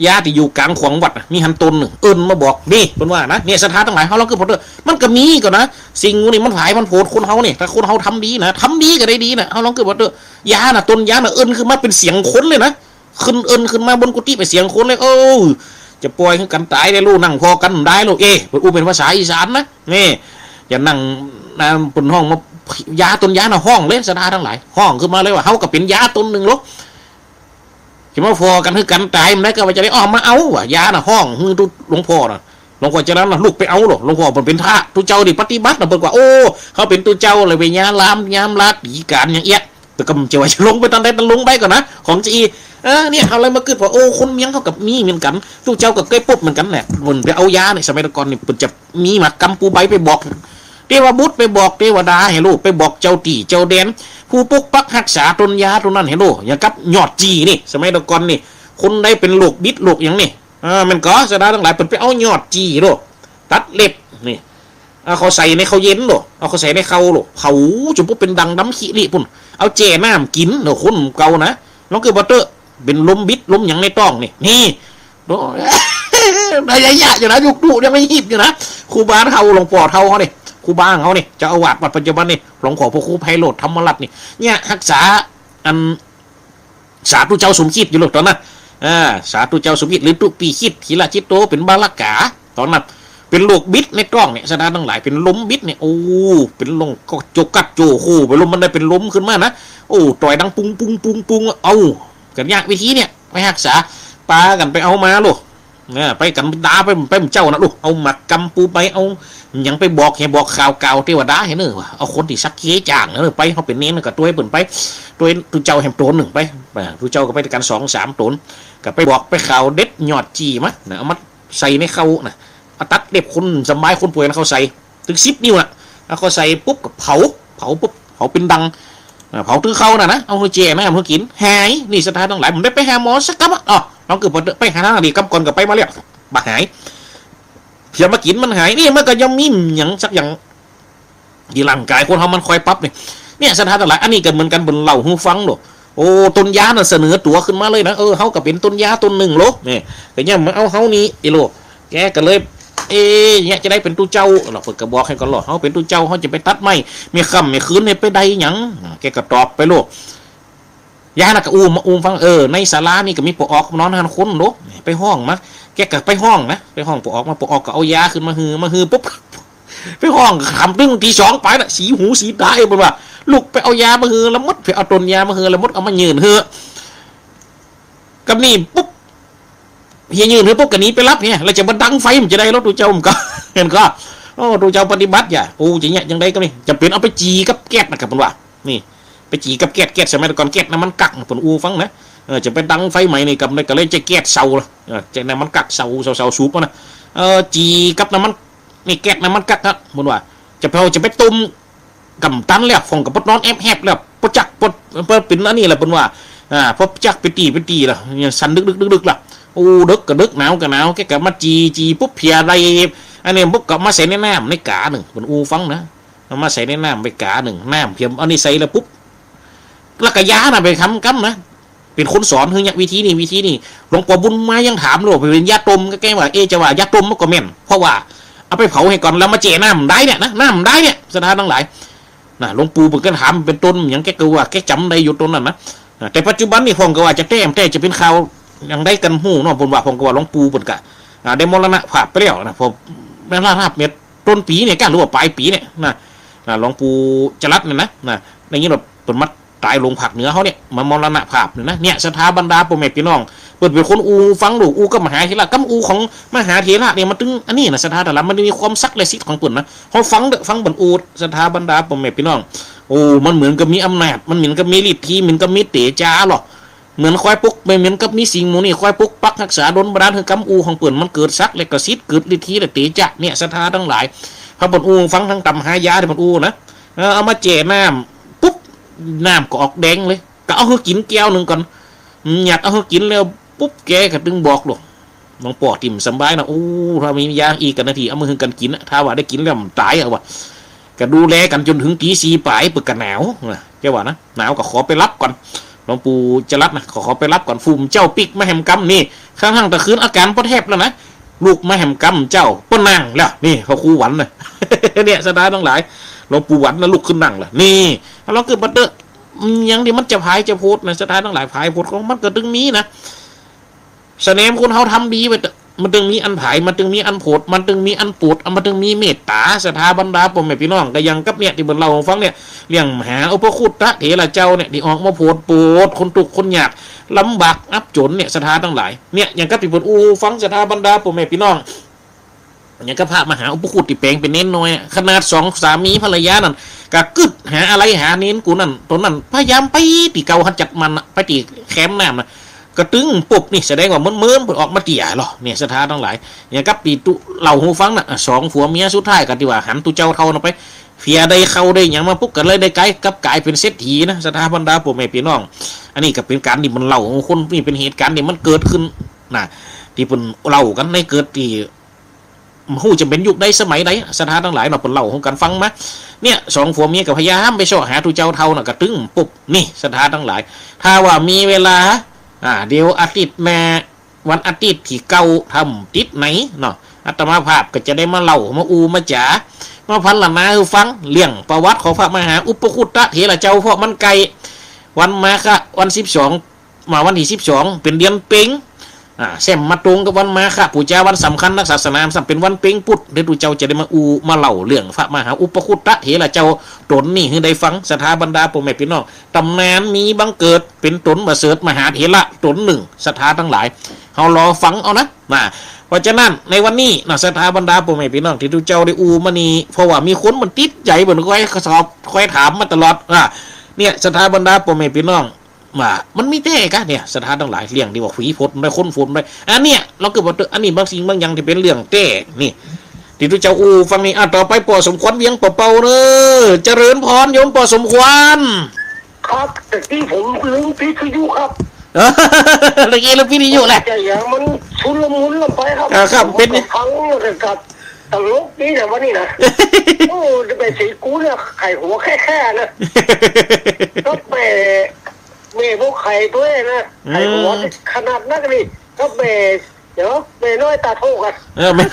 ยาตี้อยู่ก๋างขวางวัดน่ะ มีหั้นต๋นนึ่ง เอิ้นมาบอก นี่ เปิ้นว่านะ เนี่ย ศรัทธาตังหลาย เฮาลองกึ๊ดผ่อเต๊อะ มันก็มีก่อนะ สิ่งนี้มันผายมันโผดคนเฮานี่ ถ้าคนเฮาทำดีนะ ทำดีก็ได้ดีนะ เฮาลองกึ๊ดผ่อเต๊อะ ยาน่ะ ต๋นยาน่ะ เอิ้นขึ้นมาเป๋นเสียงคนเลยนะ ขึ้นเอิ้นขึ้นมาบนกุฏิเป๋นเสียงคนเลย เออ จะป่อยหื้อกั๋นต๋ายได้ลูก นั่งผ่อกั๋นได้ลูก เอ๊ะ เปิ้นอู้เป๋นภาษาอีสานนะ นี่ อย่านั่งนะ เปิ้นฮ้องมา ยาต๋นยาน่ะฮ้องเลย ศรัทธาตังหลาย ฮ้องขึ้นมาเลยว่า เฮาก็เป๋นยาต๋นนึ่งโลด จะมาผ่อกั๋นหื้อกั๋นต๋าย มันได้ก็ว่าจะได้ออกมาเอาว่ะ ยาน่ะฮ้อง หื้อตุ๊หลวงพ่อน่ะ หลวงพ่อจรัญน่ะลุกไปเอาโลด หลวงพ่อเปิ้นเป๋นพระ ตุ๊เจ้านี่ปฏิบัติน่ะ เปิ้นว่า โอ้ เฮาเป๋นตุ๊เจ้าเลยไปยามลามยามลาตี๋ก๋านอย่างเอี้ย แต่ก็บ่ใจ้ว่าจะลงไปต๋อนใด ต๋อนลงไปก่อนะ ของจะอี้ เออ เนี่ย เฮาเลยมากึ๊ดว่า โอ้ คนเมียงเฮาก็มีเหมือนกั๋น ตุ๊เจ้าก็เกยปบเหมือนกั๋นแหละ เปิ้นไปเอายาเนี่ย สมัยตะก่อนนี่ เปิ้นจะมีหมากกำปูใบไปบอก เตวบุตรไปบอกเตวดาหื้อโลด ไปบอกเจ้าตี้เจ้าแดน ผู้ปกปักฮักษาต๋นยาต๋นนั้นหื้อโลด อย่างกับยอดจี่นี่ สมัยตะก่อนนี่ คนใดเป๋นโรคบิดโรคหยังนี่ อ่า แม่นก่อ ศรัทธาตังหลาย เปิ้นไปเอายอดจี่โลด ตัดเล็บ นี่ เอาเข้าใส่ในข้าวเย็นโลด เอาเข้าใส่ในข้าวโลด เผาจ๋นป้อเป๋นด่างดำขี้เหล็กปุ้น เอาแจ่น้ำกิ๋นโลด คนเก่านะ ลองกึ๊ดผ่อเต๊อะ เป๋นลมบิดลมหยังในต๊องนี่ นี่ โอ้ย ได้ระยะอยู่นะ ยุคนั้นยังไม่ฮีบอยู่นะ ครูบาเฒ่า หลวงป้อเฒ่าเฮานี่ ครูบาเฮานี่ เจ้าอาวาสวัดปัจจุบันนี่ หลวงป้อพระครูไพโรจน์ธรรมรัตน์นี่ เนี่ย ฮักษา อัน สาธุเจ้าสมคิดอยู่โลดต๋อนนั้น อ่า สาธุเจ้าสมคิด หรือตุ๊ปีคิด ธีระจิตโต เป๋นบาละก๋า ต๋อนนั้น เป๋นโรคบิดในต๊องเนี่ย ศรัทธาตังหลาย เป๋นลมบิดเนี่ย โอ้ เป๋นลมก็โจกัดโจโห เป๋นลมมันได้เป๋นลมขึ้นมานะ โอ้ ต่อยดังปุ้งปุ้งปุ้งปุ้ง เอ้า กั๋นยากวิธีเนี่ย ไปฮักษา ปากั๋นไปเอามาโลด เออ ไปกั๋นดาไป ไปเจ้าน่ะลูก เอาหมากกำปูใบ เอาหยังไปบอกหื้อ บอกข่าวกล่าวเตวดาหื้อเน่อ ว่าเอาคนตี้สักเกจ๋างเน่อ ไป เฮาเป๋นเณรก็ตวยเปิ้นไป ตวยตุ๊เจ้าแหมต๋นนึ่งไป อ่า ตุ๊เจ้าก็ไปกั๋นสองสามต๋น ก็ไปบอกไปข่าวเด็ดยอดจี่มา นะ เอามาใส่ในข้าวนะ เอาตัดเล็บคนสำบายคนป่วยนะ เข้าใส่ ตึงสิบนิ้วน่ะ เอาเข้าใส่ปุ๊บก็เผา เผาปุ๊บ เผาเป๋นด่าง อ่า เผาตึงข้าวน่ะนะ เอาหื้อแจ่น้ำหื้อกิ๋น หาย นี่ศรัทธาตังหลาย บ่ได้ไปหาหมอสักกำอะ อ้อ ลองกึ๊ดผ่อเต๊อะ ไปหาหน้าดีกำก่อนก็ไปมาแล้ว บ่หาย เพียงมากิ๋นมันหาย นี่มันก็ย่อมมีหยังสักอย่าง ตี้ร่างก๋ายคนเฮามันค่อยปรับนี่ เนี่ย ศรัทธาตังหลาย อันนี้ก็เหมือนกั๋น เปิ้นเล่าหื้อฟังโลด โอ้ ต๋นยาน่ะเสนอตั๋วขึ้นมาเลยนะ เออ เฮาก็เป๋นต๋นยาต๋นนึ่งโลด เนี่ย ก็เนี่ยมาเอาเฮานี่ ไอ้โลด แกก็เลย เอ๊ะ เนี่ยจะได้เป๋นตุ๊เจ้า เฮาเปิ้นก็บอกหื้อก่อนโลด เฮาเป๋นตุ๊เจ้า เฮาจะไปตัดไม้ แม่ค่ำแม่คืนเนี่ยไปได้หยัง แกก็ตอบไปโลด ยาน่ะก็อู้มาอู้ฟัง เออ ในศาลานี่ก็มีป้อออกนอนหั้นคนโลด ไปฮ้องมา แกก็ไปฮ้องนะ ไปฮ้องป้อออกมา ป้อออกก็เอายาขึ้นมาหื้อ มาหื้อปุ๊บ ไปฮ้องถามตึงตีสองไปน่ะ สีหูสีต๋าเอ้ย เปิ้นว่า ลุกไปเอายามาหื้อละมด ไปเอาต้นยามาหื้อละมด เอามายื่นหื้อ กำนี้ปุ๊บ เหียยื่นหื้อปุ๊บ ก็หนีไปหลับเหีย แล้วจะมาดังไฟมันจะได้ลอ ตุ๊เจ้ามันก็ หันก่อ โอ้ ตุ๊เจ้าปฏิบัติอย่า โอ้ จะเยียะจังใด๋กำนี้ จะเป๋นเอาไปจี่กับแก๊สนะครับ เปิ้นว่า นี่ ไปจี่กับแก๊ส แก๊สสมัยก่อนแก๊สน้ำมันก๊าซ เปิ้นอู้ฟังนะ เออ จะไปดังไฟใหม่นี่ กำนี้ก็เลยใจ๊แก๊สเซาล่ะ เออ ใจ๊น้ำมันก๊าซเซา เซา เซาสูบมานะ เออ จี่กับน้ำมัน นี่แก๊สน้ำมันก๊าซนะ เปิ้นว่า จะไปเอา จะไปต้ม กำตันแล้ว พ่องก็ปดนอนแอบๆ แล้ว ปดจัก ปด ปดเป๋นอันนี้แหละ เปิ้นว่า อ่า ปดจักไปตี้ ไปตี้แล้ว ยังสั่นดึกๆ ดึกๆ ล่ะ โอ้ ดึกก็ดึก หนาวก็หนาว แกก็มาจี่ จี่ปุ๊บ เผียได้ อันนี้ปุ๊บ ก็มาใส่ในน้ำ ในก๋านึ่ง เปิ้นอู้ฟังนะ เอามาใส่ในน้ำไปก๋านึ่ง น้ำเผีย อันนี้ใส่แล้วปุ๊บ แล้วก็ยาน่ะไปทำกำนะ เป๋นคนสอนหื้อเนี่ย วิธีนี้ วิธีนี้ หลวงป้อบุญมายังถามเลยว่าเป๋นยาต้ม ก็แกว่า เอ๊ะ จะว่ายาต้มมันก็แม่น เพราะว่าเอาไปเผาหื้อก่อน แล้วมาแจ่น้ำได้เนี่ยนะ น้ำได้เนี่ย ศรัทธาตังหลาย นะ หลวงปู่เปิ้นก็ถามเป๋นต้นหยัง แกก็ว่าแกจ๋ำได้อยู่ต้นนั้นนะ นะ แต่ปัจจุบันนี่พ่องก็ว่าจะแต้ม แต่จะเป๋นข่าวอย่างใด๋กั๋นฮู้เนาะ เปิ้นว่า พ่องก็ว่าหลวงปู่เปิ้นก็ อ่า ได้มรณภาพไปแล้วนะ พอมรณภาพเมื่อต้นปี๋เนี่ยก้า หรือว่าป๋ายปี๋เนี่ยนะ นะ หลวงปู่จรัสเนี่ยนะ นะ ได้ยินว่าเปิ้นมาต๋ายลงภาคเหนือเฮาเนี่ย มามรณภาพเนี่ยนะ เนี่ย ศรัทธาบรรดาป้อแม่ปี้น้อง เปิ้นเป๋นคนอู้ฟังลูก อู้กับมหาเถระ กำอู้ของมหาเถระเนี่ย มันตึงอันนี้นะ ศรัทธาตังหลาย มันมีความศักดิ์และสิทธิ์ของเปิ้นนะ เฮาฟังเต๊อะ ฟังเปิ้นอู้ ศรัทธาบรรดาป้อแม่ปี้น้อง โอ้ มันเหมือนกับมีอำนาจ มันเหมือนกับมีฤทธิ์ เหมือนกับมีเตจ๋าลอ เหมือนคอยปก เหมือนกับมีสิ่งหมู่นี้คอยปกปักฮักษาดลบันดาลหื้อกำอู้ของเปิ้นมันเกิดศักดิ์และกสิทธิ์ เกิดฤทธิ์และเตจ๋า เนี่ย ศรัทธาตังหลาย ถ้าเปิ้นอู้ฟังตังต๋ำหายาตี้เปิ้นอู้นะ เออ เอามาแจ่น้ำปุ๊บ น้ำก็ออกแดงเลย ก็เอาหื้อกิ๋นแก้วนึ่งก่อน อืม อยากเอาหื้อกิ๋นแล้วปุ๊บ แกก็ตึงบอกลูก หลวงป้อตี้บ่สำบายนะ โอ้ ถ้ามียาอี้กั๋นนาที เอามาหื้อกั๋นกิ๋นนะ ถ้าว่าได้กิ๋นแล้วมันต๋ายอะว่า ก็ดูแลกั๋นจ๋นเถิงตี๋สี่ป๋าย เปิ้นก็หนาวนะ แกว่านะ หนาวก็ขอไปหลับก่อน หลวงปู่จรัสนะ ขอ ขอไปหลับก่อน ฝูมเจ้าปิ๊กมาแหมกำนี่ ข้างๆ ตะคืนอาก๋านปอแทบแล้วนะ ลุกมาแหมกำเจ้า ปอนั่งแล้ว นี่ พระครูหวันนะ เนี่ย ศรัทธาตังหลาย หลวงปู่หวันนะ ลุกขึ้นนั่งแล้ว นี่ แล้วเกิดมาเต๊อะ อืม อย่างตี้มันจะผายจะโผดนะ ศรัทธาตังหลาย ผายโผดของมันก็ตึงมีนะ สะแหนมคนเฮาทำดีไว้เต๊อะ มันตึงมีอันผาย มันตึงมีอันโผด มันตึงมีอันปูด มันตึงมีเมตต๋า ศรัทธาบรรดาป้อแม่ปี้น้อง ก็อย่างกับเนี่ยตี้เปิ้นเล่าหื้อฟังเนี่ย เรื่องมหาอุปคุตตะเถระเจ้าเนี่ย ตี้ออกมาโผด โผดคนตุ๊กข์คนยาก ลำบากอับจ๋นเนี่ย ศรัทธาตังหลาย เนี่ย อย่างกับตี้เปิ้นอู้ฟัง ศรัทธาบรรดาป้อแม่ปี้น้อง อย่างกับพระมหาอุปคุตตี้แป๋งเป๋นเณรน้อยอะ ขนาดสองสามีภรรยานั่น ก็กึ๊ดหาอะไหล่หาเณรกูนั่น ต๋นนั้น พยายามไปตี้เก่าหัดจัดมันอะ ไปตี้แคมน้ำนะ ก็ตึงปุ๊บนี่ แสดงว่าเมินๆ เปิ้นออกมาเตี้ยลอ เนี่ย ศรัทธาตังหลาย อย่างกับตี้ตุ๊เล่าหื้อฟังน่ะ สองผัวเมียสุดท้ายก็ตี้ว่าหันตุ๊เจ้าเฒ่าน่ะไป เผียได้เข้าได้หยังมาปุ๊บ ก็เลยได้ก๋าย กลับก๋ายเป๋นเศรษฐีนะ ศรัทธาบรรดาป้อแม่ปี้น้อง อันนี้ก็เป๋นก๋านตี้มันเล่าหื้อคน นี่เป๋นเหตุก๋ารณ์ตี้มันเกิดขึ้นนะ ตี้เปิ้นเล่ากั๋นในเกิดตี้ บ่ฮู้จะเป๋นยุคใด๋สมัยใด๋ ศรัทธาตังหลายเนาะ เปิ้นเล่าหื้อกั๋นฟังมา เนี่ย สองผัวเมียก็พยายามไปเซาะหาตุ๊เจ้าเฒ่าน่ะ ก็ตึงปุ๊บ นี่ ศรัทธาตังหลาย ถ้าว่ามีเวลา อ่า เดี๋ยวอาทิตย์หน้า วันอาทิตย์ตี้เก้า ถ้าบ่ติดไหนเนาะ อาตมาภาพก็จะได้มาเล่า มาอู้ มาจ๋า มาพรรณนาหื้อฟัง เรื่องประวัติของพระมหาอุปคุตตะเถระเจ้า เพราะมันใก้วันมาฆะ วันสิบสอง มาวันตี้สิบสอง เป๋นเดือนเพ็ญ อ่า แซมมาตรงกับวันมาฆะปู๋จา วันสำคัญตางศาสนา ซ้ำเป๋นวันเพ็ญปุด เดี๋ยวตุ๊เจ้าจะได้มาอู้ มาเล่าเรื่องพระมหาอุปคุตตะเถระเจ้าต๋นนี้หื้อได้ฟัง ศรัทธาบรรดาป้อแม่ปี้น้อง ต๋ำนานมีบังเกิด เป๋นต๋นประเสริฐมหาเถระต๋นนึ่ง ศรัทธาตังหลาย เฮารอฟังเอานะ นะ เพราะฉะนั้นในวันนี้นะ ศรัทธาบรรดาป้อแม่ปี้น้องตี้ตุ๊เจ้าได้อู้มานี้ เพราะว่ามีคนมันติดใจ๋ เปิ้นคอยสอบ คอยถามมาตลอด อ่า เนี่ย ศรัทธาบรรดาป้อแม่ปี้น้อง ว่ามันมีแต๊กะเนี่ย ศรัทธาตังหลาย เรื่องตี้ว่าผีโผดได้ คนโผดได้ อันเนี้ย เฮาก็บอกเต๊อะ อันนี้บางสิ่งบางอย่างตี้เป๋นเรื่องแต๊นี่ ตี้ตุ๊เจ้าอู้ฟังนี่ อ่ะ ต่อไปป้อสมควรเวียงป่าเป่าเน้อ เจริญพรโยมป้อสมควร ครับ ตะกี้ผมลืมปิดวิทยุครับ ตะกี้ลืมปิดวิทยุแหละ ใจ๋อะ มันชุลมุนลงไปครับ อ่า ครับ ผม เป๋น ก็ฟังแล้วก็ตลกดีนะวันนี้นะ โอ้ แม่ศรีกูเนี่ยไขหัวแค่ๆ นะ ก็แม่ แม่พวกไขตวยนะ ไขหัว อืม ขนาดนักนี่ ก็แม่ เดี๋ยว แม่น้อยต๋าโทกอะ เออ แม่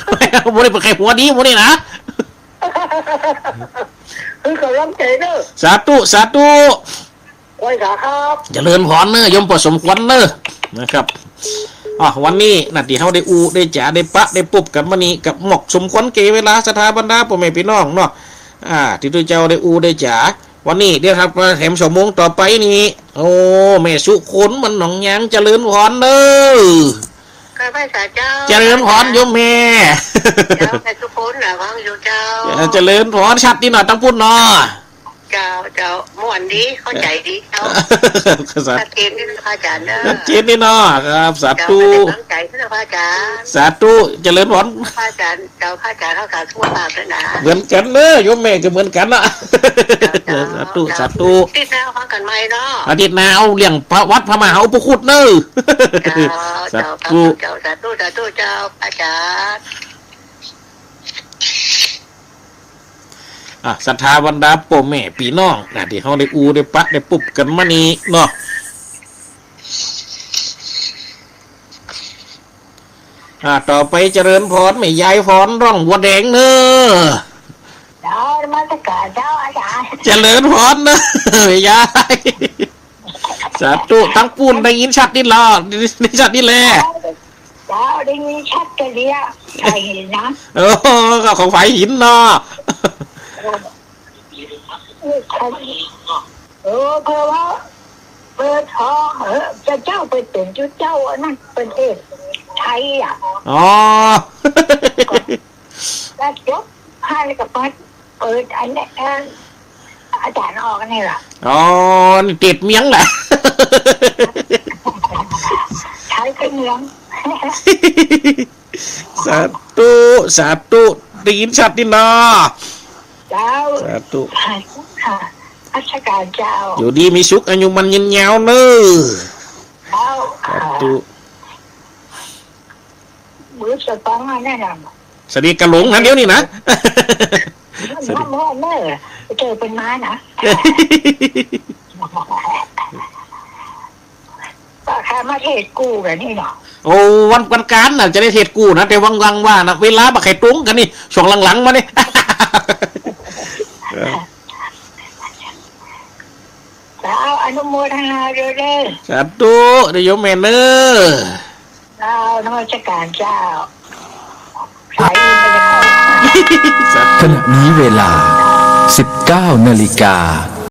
บ่ได้เปิ้นไขหัวดี บ่ได้นะ หื้อกำลังใจ๋เน้อ สาธุ สาธุ ไหว้สาครับ เจริญพรเน้อ โยมป้อสมควรเน้อ นะครับ อ่ะ วันนี้นะ ตี้เฮาได้อู้ได้จ๋าได้ปะได้ปุ๊บกั๋นมานี่ ก็หมดสมควรแก่เวลา ศรัทธาบรรดาป้อแม่ปี้น้องเนาะ อ่า ตี้ตุ๊เจ้าได้อู้ได้จ๋า วันนี้เดี๋ยวครับ แถมชั่วโมงต่อไปนี่ โอ้ แม่สุคน บ้านหนองยาง เจริญพรเน่อ ข้าพเจ้า เจริญพรโยมแม่ เจ้า แม่สุคนน่ะ ฟังอยู่เจ้า เอ่อ เจริญพร ชัดดีเนาะ ตังปุ้นเนาะ เจ้า เจ้า ม่วนดี เข้าใจ๋ดีเจ้า สาธุ ชัดเจนดีนะพระอาจ๋ารย์เนอะ ชัดเจนดีเนาะ ครับ สาธุ เจ้า เป็นกำลังใจ๋นะพระอาจ๋ารย์ สาธุ เจริญพร พระอาจ๋ารย์ เจ้า พระอาจ๋ารย์เฮาก็สุขภาพด้วยนะ เหมือนกั๋นเน่อ โยมแม่ก็เหมือนกั๋นเนาะ เจ้า สาธุ เจ้า สาธุ อาทิตย์หน้าพบกั๋นใหม่เนาะ อาทิตย์หน้าเอาเรื่องพระวัดพระมหาอุปคุตเน่อ เจ้า สาธุ เจ้า เจ้า สาธุ สาธุ เจ้า พระอาจ๋ารย์ อ่ะ ศรัทธาบรรดาป้อแม่ปี้น้องนะ ตี้เฮาได้อู้ได้ปะได้ปุ๊บกั๋นมานี่เนาะ อ่ะ ต่อไปเจริญพรแม่ยายพรร่องบัวแดงเน่อ เจ้า นมัสก๋ารเจ้าอาจ๋ารย์ เจริญพรเน่อ แม่ยาย สาธุ ตังปุ้นได้ยินชัดดีละ ได้ยินชัดดีแล เจ้า ได้ยินชัดแจ๋เดียว ใครเห็นนะ โอ้ ก็ของฝ่ายหินเนาะ เออ เออ เปิ้นว่า เปิ้น อ๋อ เออ เจ้า เจ้า เปิ้นเป๋นจุดเจ้าอันนั้น เปิ้นเทศน์ไทยอ่ะ อ๋อ แล้วจบ ให้กับเปิ้น เปิ้นอันนี้ เออ อาจ๋ารย์ออกอันนี้ล่ะ อ๋อ นี่เทศน์เมียงแหละ ไทยกับเมียง สาธุ สาธุ ได้ยินชัดดีเนาะ เจ้า สาธุ ค่ะ นมัสก๋ารเจ้า อยู่ดีมีสุข อายุมั่นยืนยาวเน่อ เจ้า สาธุ มือสะตองอันนั้นน่ะ สะดีกะหลงนั้นเดี๋ยวนี้นะ สะดี เมื่อ เมื่อ เมื่อเจอเปิ้นมานะ ก็ข้ามาเทศน์กู้กั๋นนี่เนาะ โอ้ วัน วันก๋านน่ะ จะได้เทศน์กู้นะ แต่วังๆ ว่านะ เวลาบ่ใค่ตรงกั๋นนี่ ช่วงหลังๆ มานี่ เจ้า อนุโมทนาด้วยเด้อ สาธุ เด้อโยมแม่เน่อ เจ้า นมัสก๋ารเจ้า ขณะนี้เวลา สิบเก้านาฬิกา